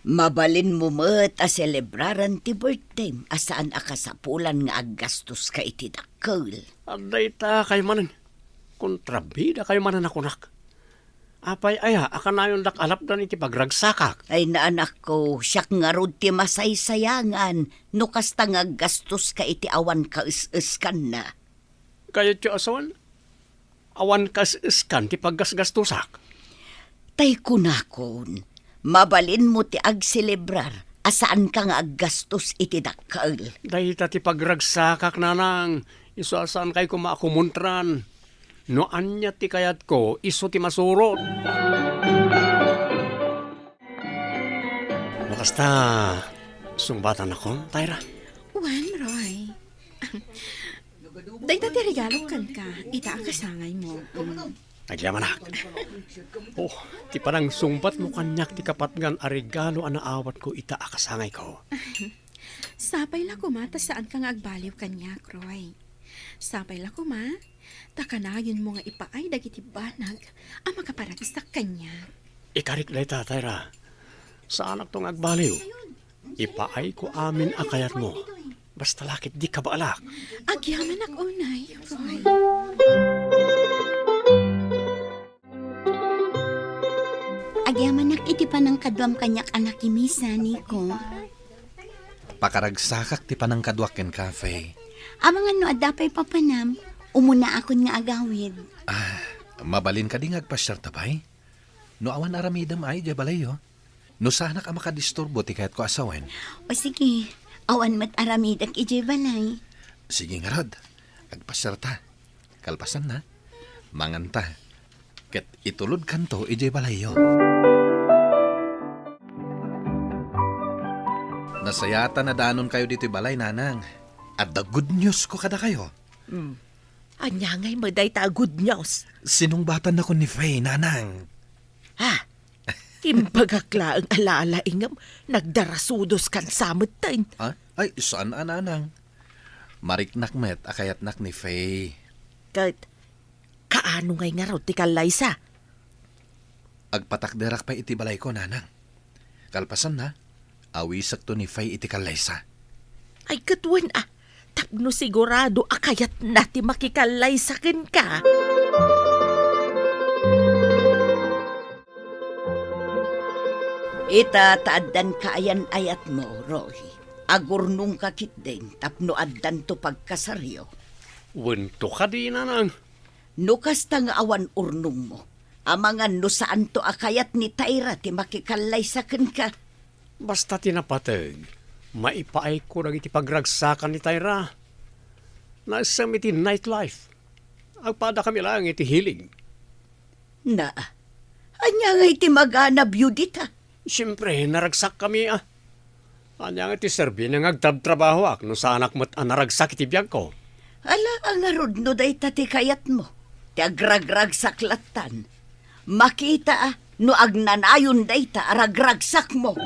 Mabalinmo met a selebraran ti birthdayem a saan a kasapulan nga aggastoska iti dakkel. Adda ita kayo manen. Kontrabidakayo manen a kunak. Apay aya a kanayondak a lapdan iti pagragsakak? Ay, naanakko, siak ngarud ti masaysayangan no kasta nga aggastoska iti awan kaes-eskanna. Kayatyo a saan? Awan kaes-eskan ti paggasgastosak? Tay kunakon, mabalinmo ti agselebrar a saanka nga aggastos iti dakkel. Dayta ti pagragsakak, nanang, isu a saankay koma a kumontran. No ania ti kayatko, isu ti masurot. No kasta, sungbatannakon, Tyra? Wen, Roy. Dayta ti regalok kenka, ita a kasangaymo. Mm. Agyamanak. Oh, ti panangsungbatmo kaniak ti kapatgan a regalo a naawatko ita a kasangayko. Sapay la koma ta saanka nga agbaliw kaniak, Roy. Sapay la koma ta kanayonmo nga ipaay dagiti banag a makaparagsak kaniak. Ikarik dayta, Tyra. Saanakto nga agbaliw. Ipaayko amin a kayatmo. Basta la ket di kabaalak. Agyamanak unay, Roy. Agyamanak iti panangkaduam kaniak a nakimisa, Nico. Pakaragsakak ti panangkaduak kenka, Faye. Amangan no adda pay papanam, umunaakon nga agawid. Ah, mabalin kadi nga agpasiarta pay? No awan aramidem ay idiay balayyo. No saanak a makadisturbo ti kayatko a sawen. O sige, awan met aramidek idiay balay. Sige ngarud, agpasiarta. Kalpasanna, manganta. Ket itulodkanto idiay balayyo. Nasayaat a nadanonkayo ditoy balay, Nanang. Adda good news ko kadakayo. Hmm. Ania ngay met dayta a good news? Sinungbatannakon ni Faye, Nanang. Ha? Imbagak laeng a lalaingem, nagdarasudos kan sametten. Ah? Ay, saan a, Nanang. Mariknak met a kayatnak ni Faye. Ket, kaano ngay ngarud ti kallaysa? Agpatakderak pay iti balayko, Nanang. Kalpasanna, awisekto ni Faye iti kallaysa. Ay, ket wen a, tapno sigurado a kayatna ti makikallaysa kenka. Ita ta addan kaayan-ayatmo, Roy. Agurnongka ketdin tapno addanto pagkasaryo. Wento kadi, Nanang? No kasta nga awan urnongmo, amangan no saanto a kayat ni Tyra ti makikallaysa kenka. Basta ti napateg, maipaayko dagiti pagragsakan ni Tyra. Naisem iti nightlife. Agpadakami laeng iti hilig. Na, ania ngay ti maganabyo dita? Siempre, naragsakkami, a. Ania nga ti serbina nga agtrabtrabahoak no saanak met a naragsak iti biagko? Ala, a ngarud no dayta ti kayatmo, ti agragragsak lattan. Makita a no agnanayon dayta a ragragsakmo.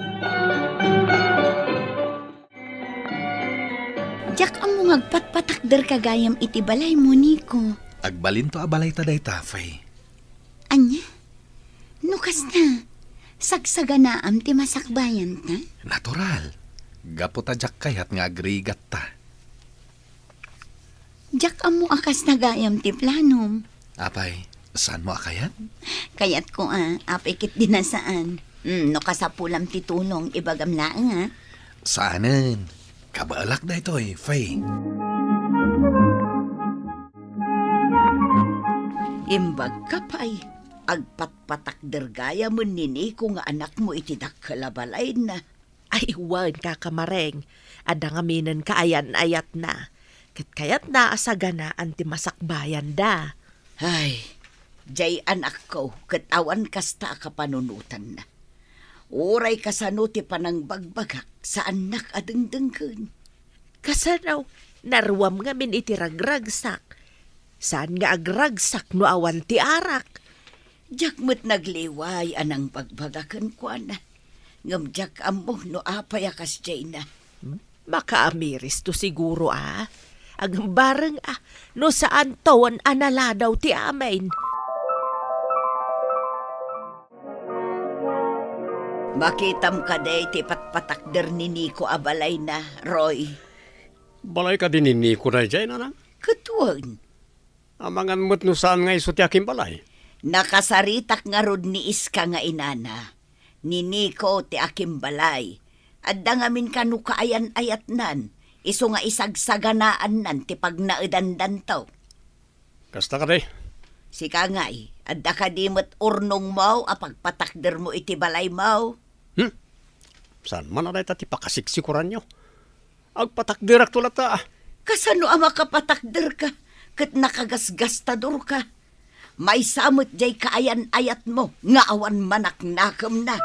Diak ammo nga agpatpatakderka gayam iti balaymo, Nico. Agbalinto a balayta dayta, Faye. Ania? No kasta, sagsaganaam ti masakbayanta? Natural. Gapu ta diak kayat nga agrigatta. Diak ammo a kasta gayam ti planom. Apay, saanmo a kayat? Kayatko a, apay ket di na saan. Hmm, no kasapulam ti tulong, ibagam laeng a. Saanen. Kabaelak daytoy, Faye. Imbagka pay, agpatpatakder gayamen ni Nico nga anakmo iti dakkel a balayna. Ay, wen, Kaka Mareng, adda ngamin kaayan-ayatna. Ket kayatna a saganaan ti masakbayanda. Ay, diay anakko ket awan kasta a kapanunotanna. Uray kasano ti panangbagbagak, saannak a dengdenggen. Kasano? Naruam ngamin iti ragragsak. Saan nga agragsak no awan ti arak? Diak met nagliway a nangbagbagak kenkuana. Ngem diak ammo no apay a kasdiayna. Hmm? Makaamiristo siguro a. Agbareng a, no saanton a naladaw ti amin. Makitam kadi ti patpatakder ni Nico a balayna, Roy? Balay kadi ni Nico daydiay, nanang? Ket wen. Amangan met no saan nga isu ti akimbalay. Nakasaritak ngarud ni Iska nga inana. Ni Nico ti akimbalay. Adda ngamin kano kaayan-ayatnan, isu nga isagsaganaannan ti pagnaedandanto. Kasta kadi? Sika ngay, adda kadi met urnongmo a pagpatakdermo iti balaymo? Hmm? Saan man a dayta ti pakasiksikoranyo? Agpatakderakto latta, ah. Kasano a makapatakderka ket nakagasgastadorka? Maysa met jay kaayan-ayatmo nga awan manaknakemna.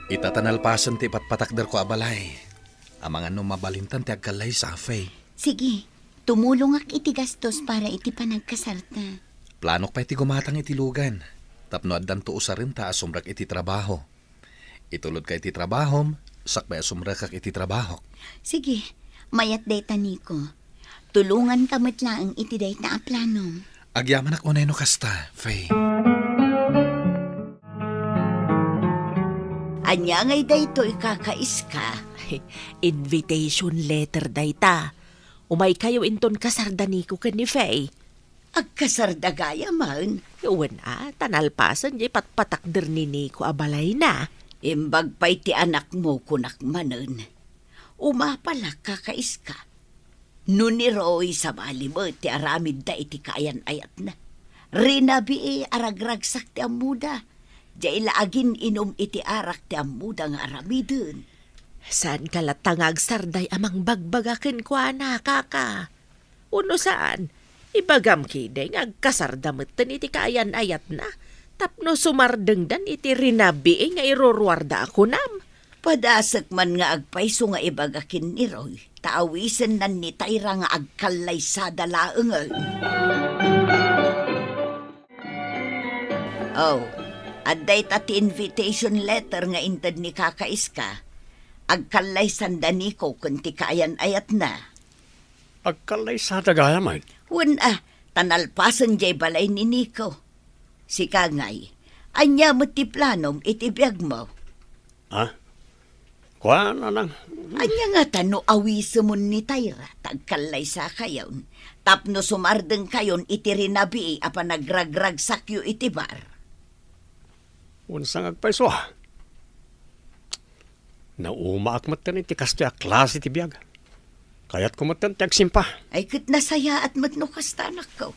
Ita ta nalpasen ti ipatpatakderko a balay. Amangan no mabalintan ti agkallaysa, Faye. Sige, tumulongak iti gastos para iti panagkasarta. Planok pay ti gumatang iti lugan. Tapno addanto usarenta a sumrek iti trabaho. Itulodka iti trabahom, sakbay a sumrekak iti trabahok. Sige, mayat dayta, Nico. Tulonganka met laeng iti dayta a planom. Agyamanak unay no kasta, Faye. Ania ngay daytoy, Kaka Iska? Invitation letter dayta. Umaykayo inton kasarda Nico ken ni Faye. Agkasarda gayamen? Wen a, ta nalpasen jay patpatakder ni Nico a balayna. Imbag pay ti anakmo, kunak manen. Umapalak, Kaka Iska. No ni Roy, sabali met ti aramidda iti kaayan-ayatna. Rinabii a ragragsak ti ammoda. Jay la agin-inum iti arak ti ammoda nga aramiden. Saanka latta nga agsarday a mangbagbaga kenkuana, Kaka? Wenno saan, ibagam ketdi nga agkasarda metten iti kaayan-ayatna tapno sumardengdan iti rinabii nga iruruarda a kunam. Padasek man nga agpayso nga ibaga ken ni Roy, ta awisennan ni Tyra nga agkallaysada laengen. Oh, adda ita ti invitation letter nga inted ni Kaka Iska. Agkallaysanda Nico ken ti kaayan-ayatna. Agkallaysada gayamen? Wen a, ta nalpasen jay balay ni Nico. Sika ngay, ania met ti planom iti biagmo? Ah? Kuan, Nanang. Ania ngata no awisemon ni Tyra, ta agkallaysakayon, tapno sumardengkayon iti rinabii a panagragragsakyo iti bar? Wen sa nga agpayso, ah. Naumaak metten iti kastoy a klase ti biag. Kayatko metten ti agsimpa. Ay, ket nasayaat met no kasta, anakko.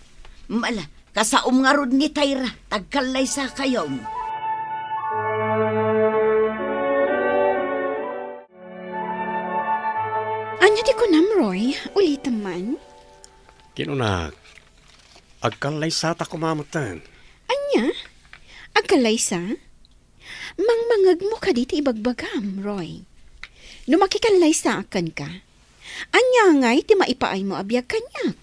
Mala, kasaom ngarud ni Tyra, ta agkallaysakayon. Ania ti kunam, Roy? Ulitem man? Kinunak, agkallaysatak koma metten. Ania? Agkallaysa? Mangmangegmo kadi ti ibagbagam, Roy. No makikallaysaak kenka, ania ngay ti maipaaymo a biag kaniak?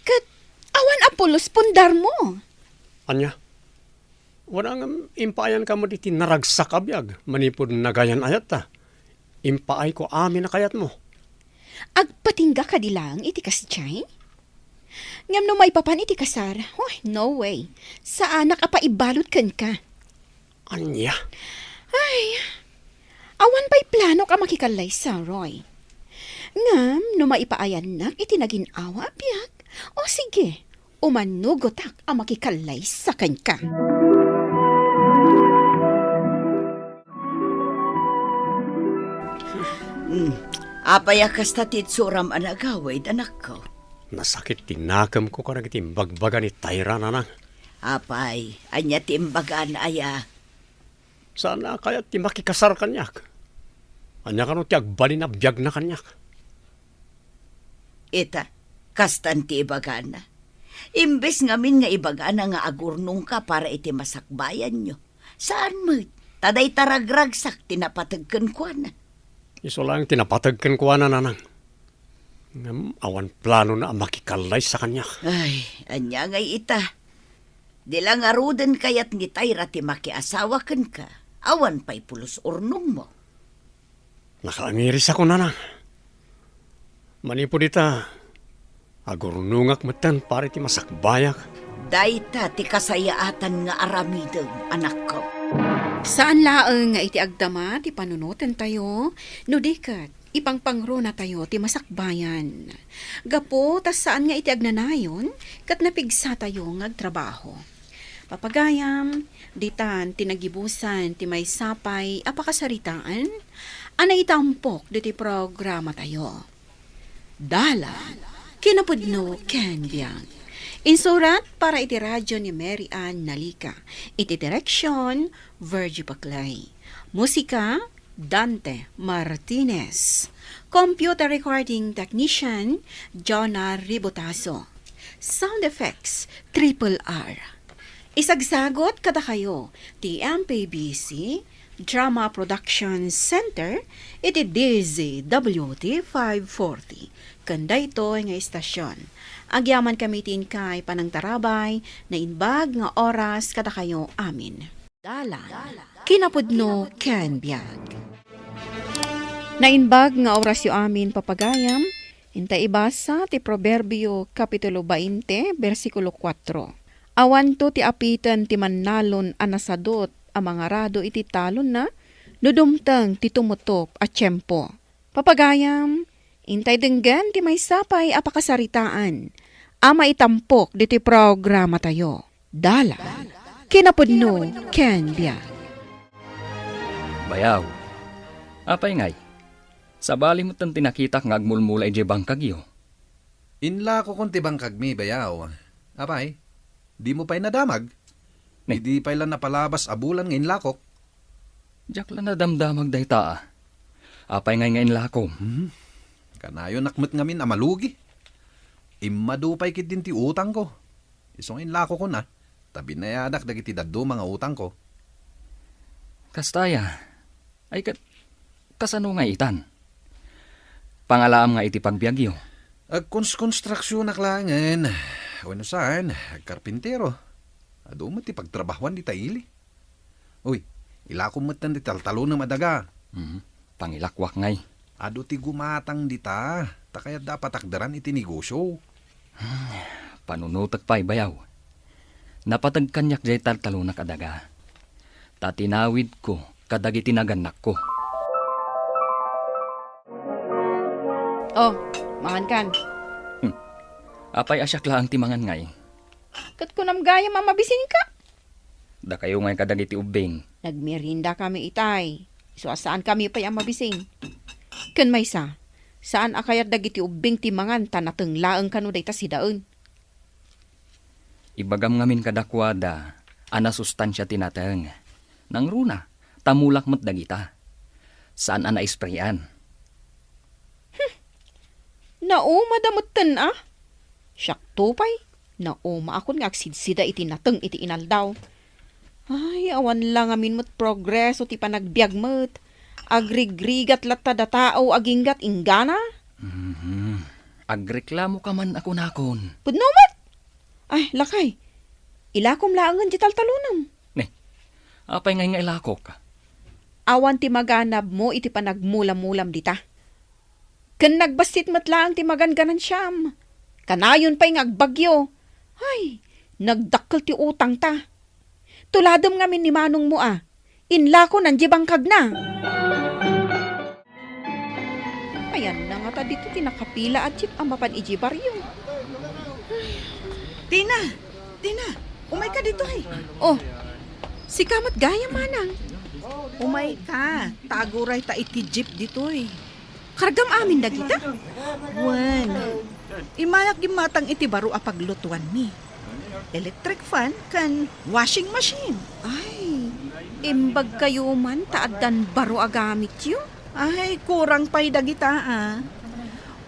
Ket awan a pulos pundarmo. Ania? Wen a ngem, impaayanka met iti naragsak a biag manipud nagayan-ayatta. Impaayko amin a kayatmo. Agpatingga kadi laeng iti kasdiay? Ngem no maipapan iti kasar, oh, no way. Saanak a paibalud kenka. Ania? Ay, awan pay planok a makikallaysa, Roy. Ngem no maipaayannak iti nagin-awa a biag, o sige, umanugotak a makikallaysa kenka. Hmm. Apay a kasta ti itsuram a nagawid, anakko? Nasakit ti nakemko kadagiti imbagbaga ni Tyra, Nanang. Apay, ania ti imbagana aya? Saan a kayat ti makikasar kaniak? Ania kano ti agbalin a biagna kaniak? Ita, kastan ti ibagana. Imbes ngamin nga ibagana nga agurnongka para iti masakbayanyo, saan met, ta dayta ragragsak ti napateg kenkuana. Isu laeng ti napateg kenkuana, Nanang. Ngem awan planona a makikallaysa kaniak. Ay, ania ngay ita? Di la ngaruden kayat ni Tyra ti makiasawa kenka, awan pay pulos urnongmo. Nakaangirisakon, Nanang. Manipud ita, agurnongak metten para iti masakbayak. Dayta ti kasayaatan nga aramidem, anakko. Saan laeng nga iti agdama ti panunotentayo, no di ket Ipangpangronatayo ti masakbayan. Gapu ta saan nga iti agnanayon ket napigsatayo nga agtrabaho. Papagayam, ditan ti nagibusan ti maysa pay a pakasaritaan a naitampok ditoy programatayo. Dalan, kinapudno ken biag. Insurat para iti radyo ni Mary Ann Nalica. Iti direksyon, Virgie Paclay. Musika, Dante Martinez. Computer recording technician, Jonah Ribotazo. Sound effects, Triple R. Isagsagot kadakayo ti M P B C Drama Production Center iti D Z W T five forty. Ken daytoy nga istasyon, agyaman kami ti inkay panangtarabay, naimbag nga oras kadakayo amin. Dalan, kinapudno ken biag. Naimbag nga orasyo amin, papagayam, inta ibasa ti Proverbio, Kapitulo bainte, bersikulo kuatro. Awanto ti apiten ti mannalon a nasadut a mangarado iti talonna no dumteng ti tumutop a tiempo. Papagayam, intay denggen ti maysa pay a pakasaritaan a maitampok ditoy programatayo. Dalan, kinapudno ken biag. Bayaw, apay ngay? Sabali met ti nakitak nga agmulmula idiay bangkagyo. Inlakokon ti bangkagmi, bayaw. Apay, dimo pay nadamag? Ni- Idi pay la napalabas a bulan nga inlakok. Diak la nadamdamag dayta, a. Apay ngay nga inlakom? Hmm. Kanayonak met ngamin a malugi. Immadu pay ketdin ti utangko. Isu nga inlakokon, a, ta binayadak dagiti dadduma nga utangko. Kasta aya. Ay ket, kasano nga itan? Pangalaam nga iti pagbiagyo? Agkons-konstruksionak laengen. Wenno saan, agkarpintero. Adu met ti pagtrabahuan dita ili. Uy, ilakom metten ti taltalonem a daga. Mhm. Pangilakwak ngay. Adu ti gumatang dita, ta kayatda a patakderan iti negosio. Hmm, panunotek pay, bayaw. Napateg kaniak jay taltalonak a daga. Ta tinawidko kadagiti nagannakko. Oh, mangankan. Hmm. Apay a siak laeng ti mangan ngay? Ket kunam gayam a mabisinka? Dakayo ngay kadagiti ubbing. Nagmeriendakami itay. Isu a saankami pay a mabising. Ken maysa, saan a kayat dagiti ubbing ti mangan ta nateng laeng kano dayta sidaen. Ibagam ngamin kadakuada a nasustansia ti nateng. Nangruna, ta mulak met dagita. Saan a naisprayan. Hmm. Naumada metten a. Siakto pay, naumaakon nga agsidsida iti nateng iti inaldaw. Ay, awan la ngamin met progreso ti panagbiag met. Agrigrigat latta da tao aginggat inggana. Mhm. Agreklamoka man a kunakon. Pudno met! Ay, lakay, ilakom laengen ti taltalonem. Ne, apay ngay nga ilakok? Awan ti maganabmo iti panagmulamulam dita. Ken nagbassit met laeng ti maganganansiam. Kanayon pay nga agbagyo. Ay, nagdakkel ti utangta. Tuladem ngamin ni manongmo a. Inlakonan diay bangkagna. Ayanna ngata ditoy ti nakapila a jeep a mapan idiay barrio. Tina! Tina! Umayka ditoy! Oh, sika met gayam, manang. Umayka, ta agurayta iti jeep ditoy. Kargam amin dagita? Wen, immayak gimmatang iti baro a paglutuanmi. Electric fan ken washing machine. Ay, imbagkayo man ta addan baro a gamityo? Ay, kurang pay dagita, a.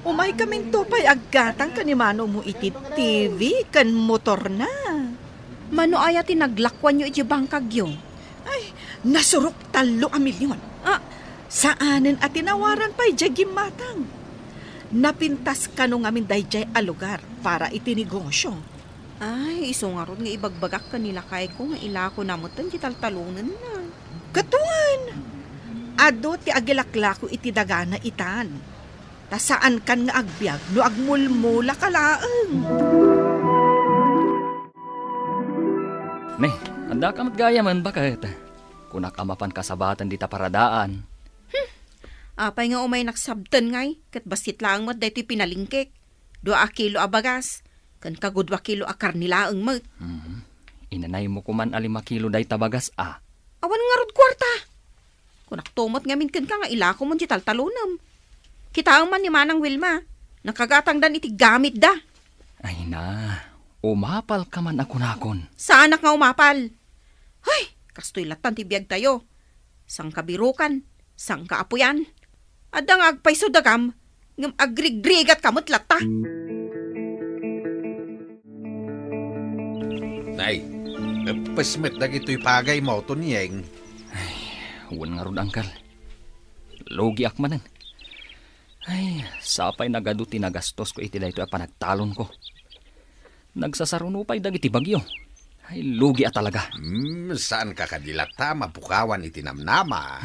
Umaykaminto pay aggatang ken ni manongmo iti T V ken motorna. Mano aya ti naglakuanyo idiay bangkagyo? Ay, nasurok tallo a milion. Ah. Saanen a tinawaran pay diay gimmatang. Napintas kano ngamin daydiay a lugar para iti negosio. Ay, isu ngarud nga ibagbagak ken ni lakayko nga ilakona metten ti taltalonenna. Ket wen, adu ti agilaklako iti dagana itan. Ta saankan nga agbiag no agmulmulaka laeng. Ne, addaka met gayamen, baket. Kunak a mapan kasabaten dita paradaan. Hmm. Apay nga umay nagsabten ngay, ket bassit laeng met daytoy pinalingkek. Dua a kilo a bagas, ken kagudua kilo a karne laeng met. Mhm. Inanaymo koman a lima kilo dayta bagas a. Awan ngarud kuarta. Kunakto met ngamin kenka nga ilakomon ti taltalonem. Kitaem man ni Manang Wilma, nakagatangdan iti gamitda. Ay na, umapalka man a kunakon. Saanak nga umapal. Hay, kastoy lattan ti biagtayo. Sangkabirukan, sangkaapuyan. Adda nga agpayso dagam, ngem agrigrigatka met latta. Nay, eppes met dagitoy pagaymo, Tonyeng. Ay, wen ngarud, Angkel. Lugiak manen. Ay, sapay nagadu ti nagastosko iti daytoy a panagtalonko. Nagsasaruno pay dagiti bagyo. Ay, lugi a talaga. Hmm, saanka kadi latta mapukawan iti namnama.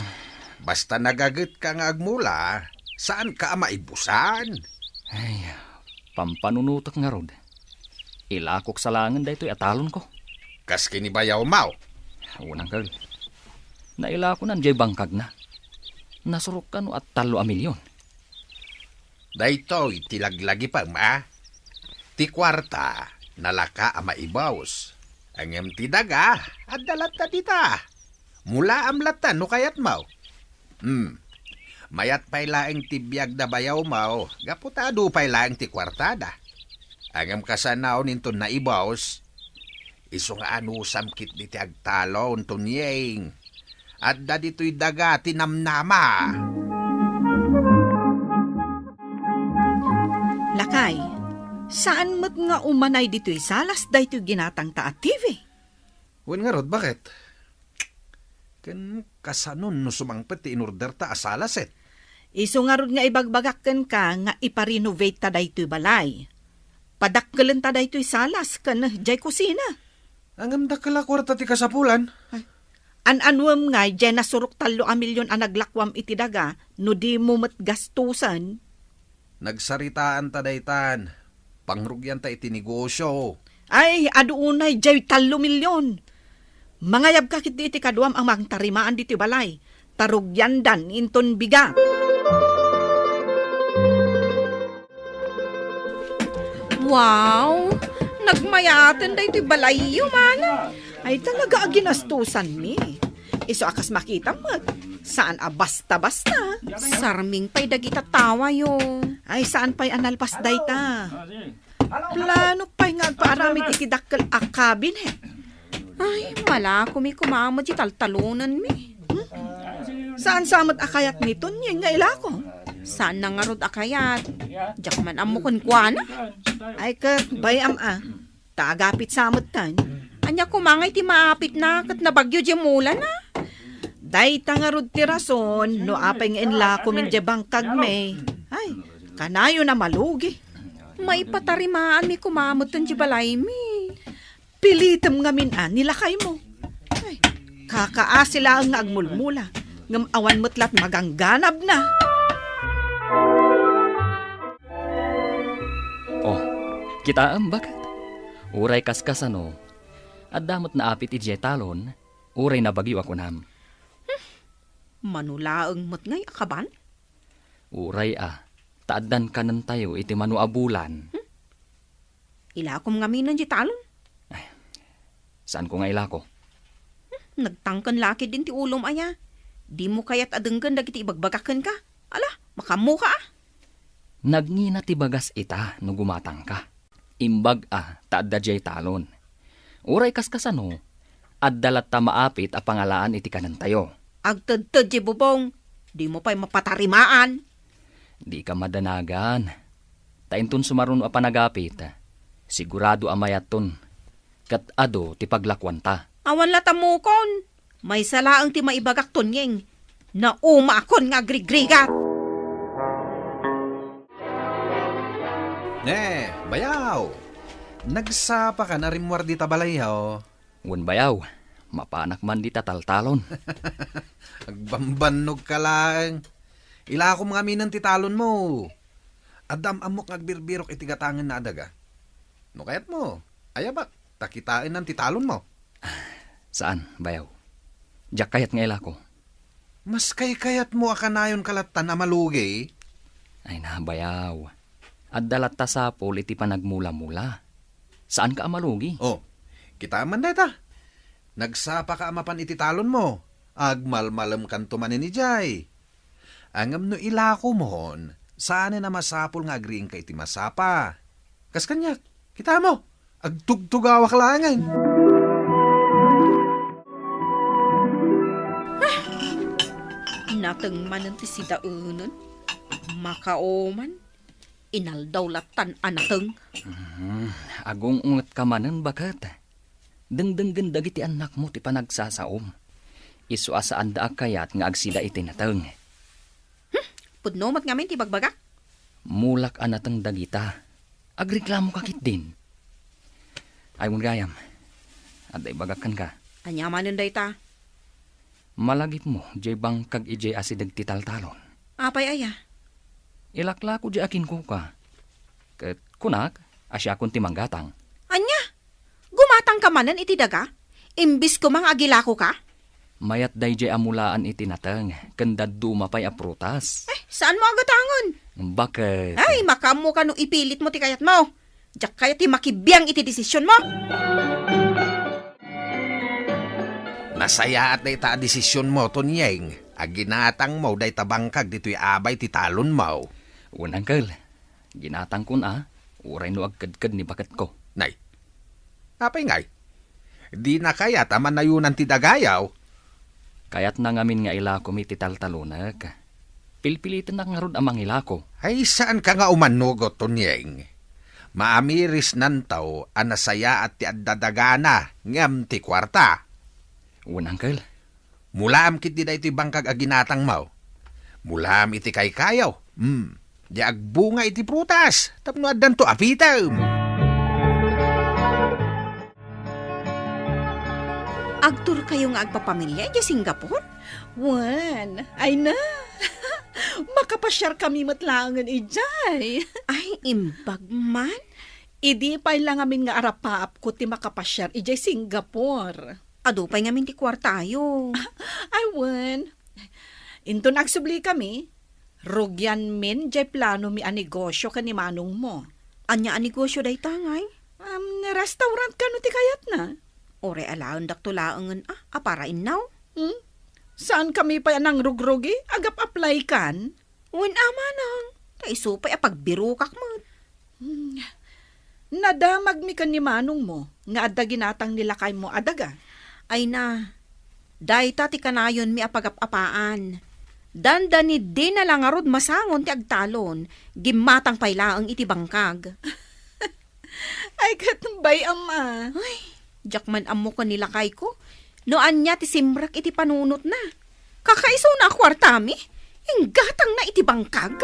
Basta nagagetka nga agmula, saanka a maibusan. Ay, pampanunotek ngarud. Ilakok sa laengen daytoy a talonko. Kas ken ni bayawmo. Unang kel. Nailakonan jay bangkagna. Nasurok kano a tallo a milyon. Daytoy ti laglagipem, a? Ti kuarta, nalaka a maibus. Ngem ti daga, adda latta dita. Mulaam latta no kayatmo. Hmm. Mayat pay laeng ti biag da bayawmo, gapu ta adu pay laeng ti kuartada. Ngem kasano inton naibus, isu nga anusam ketdi ti agtalon, Tonyeng. Adda ditoy daga ti namnama. Lakay, saan met nga umanay ditoy salas daytoy ginatangta a T V? Wen ngarud, baket? Ken kasanon no sumangpet ti inorderta a salaset? Isu ngarud nga ibagbagak kenka nga ipa-renovate ta daytoy balay. Padakkelenta daytoy salas ken jay kusina. Ngem dakkel a kuarta ti kasapulan. Ay, an-anuem ngay jay nasurok tallo a milyon a naglakuam iti daga no dimo met gastusen? Nagsaritaanta daytan. Pangrugianta iti negosio. Ay, adu unay jay tallo milyon. Mangayabka ketdi iti kaduam a mangtarimaan ditoy balay. Ta rugiandan inton bigat. Wow! Nagmayaten daytoy balayyo, mana. Ay, talaga a ginastusanmi. Isu a kas makitam met, saan a basta-basta. Sarming pay dagita tawayo. Ay, saan pay a nalpas dayta. Plano pay nga agpaaramid iti dakkel a cabinet. Ay, malakomi koma met ti taltalonenmi. Hmm? Saan sa met a kayat ni Tonyeng nga ilako? Saan na ngarud a kayat? Diak man ammo kenkuana. Ay, ket bay-am a. Ta agapit sa metten. Ania koma ngay ti maapitna ket nabagyo diay mulana? Dayta ngarud ti rason no apay nga inlakomin diay bangkagmi. Ay, kanayon a malugi. Maipatarimaanmi koma metten diay balaymi. Pilitem ngamin a ni lakaymo. Ay, kakaasi laeng nga agmulmula, ngem awan met lat magangganabna. Oh, kitaem, baket? Uray kaskasano, adda met naapit idiay talon, uray nabagyo a kunam. Mano laeng met ngay a kaban? Uray a, ta addan kanentayo iti mano a bulan. Hmm? Ilakom ngaminen diay talon? Ay, saanko nga ilako. Hmm, nagtangken la ketdin ti ulom aya. Dimo kayat a denggen dagiti ibagbagak kenka? Ala, makaammoka a. Nagngina ti bagas ita no gumatangka. Imbag a ta adda diay talon. Uray kaskasano, adda latta maapit a pangalaan iti kanentayo. Agtedted diay bubong, dimo pay mapatarimaan. Dika madanagan. Ta inton sumaruno a panagapit, sigurado a mayatton ket adu ti paglakuanta. Awan la ta mukon. Maysa laeng ti maibagak, Tonyeng. Naumaakon nga agrigrigat. Ne, bayaw! Nagsapaka a rimmuar dita balayyo? Wen, bayaw, mapanak man dita taltalon. Agbambannogka laeng. Ilakom ngaminen ti talonmo. Adda am-ammok nga agbirbirok iti gatangenna a daga. No kayatmo, ayabak, ta kitaenan ti talonmo. Saan, bayaw. Diak kayat nga ilako. Mas kaykayatmo a kanayonka lattan a malugi? Ay, nabayaw. Adda latta sapul iti panagmula-mula. Saanka a malugi. Oh, kitaem man dayta. Nagsapaka a mapan iti talonmo. Agmalmalemkanto manen idiay. Ngem no ilakomon, saanen a masapul nga agriingka iti masapa. Kas kaniak, kitamo, agtugtugawak laengen. Nateng manen ti sidaenen. Makaoman. Inaldaw lattan a nateng. Mhm. Agung-ungetka manen, baket. Dengdenggen dagiti annakmo ti panagsasaom. Isu a saanda a kayat nga agsida iti nateng. Hmm, pudno met ngamin ti bagbagak. Mulak a nateng dagita. Agreklamoka ketdin. Ay, wen gayam. Adda ibagak kenka. Ania manen dayta? Malagipmo, diay bangkag idiay asideg ti taltalon. Apay aya? Ilaklako diay akinkuka. Ket kunak, a siakon ti manggatang. Ania? Gumatangka manen iti daga? Imbis koma nga agilakoka? Mayat daydiay a mulaan iti nateng, ken dadduma pay a prutas. Eh, saanmo a gatangen? Baket? Ay, makaammoka no ipilitmo ti kayatmo. Diak kayat ti makibiang iti desisionmo. Nasayaat dayta a desisionmo, Tonyeng, a ginatangmo dayta bangkag ditoy abay ti talonmo. Wen, uncle. Ginatangkon a, uray no agkedked ni baketko. Nay, apay ngay? Dina kayat a manayonan ti dagayaw? Kayatna ngamin nga ilakomi ti taltalonek. Pilpilitennak ngarud a mangilako. Ay, saanka nga umanugot, Tonyeng. Maamirisnanto a nasayaat ti adda dagana ngem ti kuarta. Wen, uncle. Mulaam ketdi daytoy bangkag a ginatangmo. Mulaam iti kaykayaw. Hmm. Di agbunga iti prutas, tapno addanto apitem. Agturkayo nga agpapamilia idiay Singapore? Wen, ay na. Makapasiarkami met laengen idiay. Ay, imbag man. Idi pay la ngamin nga arapaapko ti makapasiar idiay Singapore. Adu pay ngamin ti kuartayo. Ay, wen. Inton agsublikami, rugianmin diay planomi a negosio ken ni manongmo. Ania a negosio dayta, ngay? Um, restaurant kano ti kayatna? Uray alaendakto laengen a, a para innaw. Hmm? Saankami pay a nangrugrugi? Agap-apply kan? Wen a manang, ta isu pay a pagbirokak met. Hmm. Nadamagmi ken ni manongmo nga adda ginatang ni lakaymo a daga. Ay na, dayta ti kanayonmi a pagap-apaan. Dandani dina la ngarud masangon ti agtalon, gimmatang pay laeng iti bangkag. Ay, ket bay-am a. Ay, diak man ammo ken ni lakayko no ania ti simrek iti panunotna. Kakaisuna a kuartami, inggatangna iti bangkag.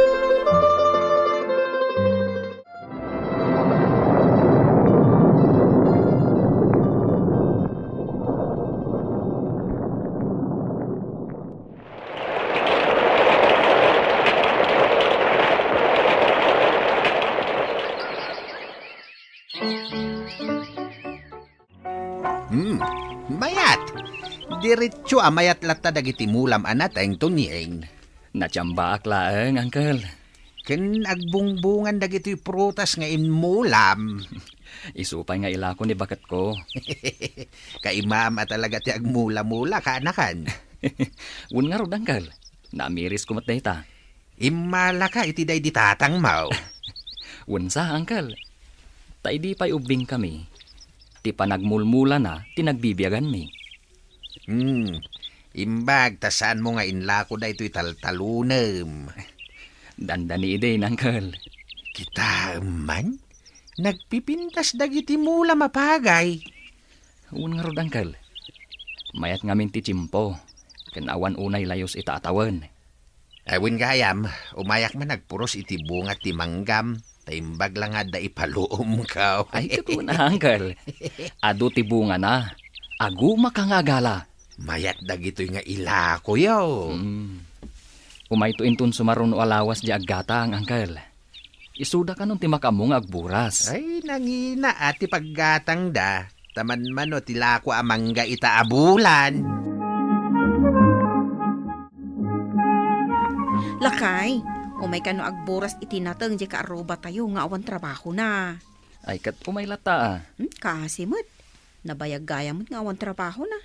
Hmm, mayat. Diretso a mayat latta dagiti mulam a nateng, Tonyeng. Natiambaak laeng, uncle. Ken agbungbungan dagitoy prutas nga immulam. Isu pay nga ilako ni baketko. Kaimam a talaga ti agmula-mula, kaanakan. Wen ngarud, uncle. Naamirisko met dayta. Immalaka iti daydi tatangmo. Wen sa, uncle. Ta idi pay ubbingkami, ti panagmulmulana ti nagbibiaganmi. Hmm, imbag ta saanmo nga inlako daytoy taltalonem. Dandani idin, uncle. Kitaem man, nagpipintas dagiti mulam a pagay. Wen ngarud, uncle. Mayat ngamin ti tiempo, ken awan unay layus ita a tawen. Ay, wen gayam, umayak man agpuros iti bunga ti manggam, ta imbag la nga adda ipaluomko. Ay, ket wen, uncle. Adu ti bungana. Agumaka nga agala. Mayat dagitoy nga ilakoyo. Hmm. Umayto inton sumaruno a lawas diay aggatang, uncle. Isuda kanon ti makaammo nga agburas. Ay, nangina a ti paggatangda. Ta manmano ti lako a mangga ita a bulan. Lakay, umay kano agburas iti nateng diay kaarrubatayo nga awan trabahona. Ay, ket umay latta, a. Hmm, kasi met. Nabayag gayam met nga awan trabahona.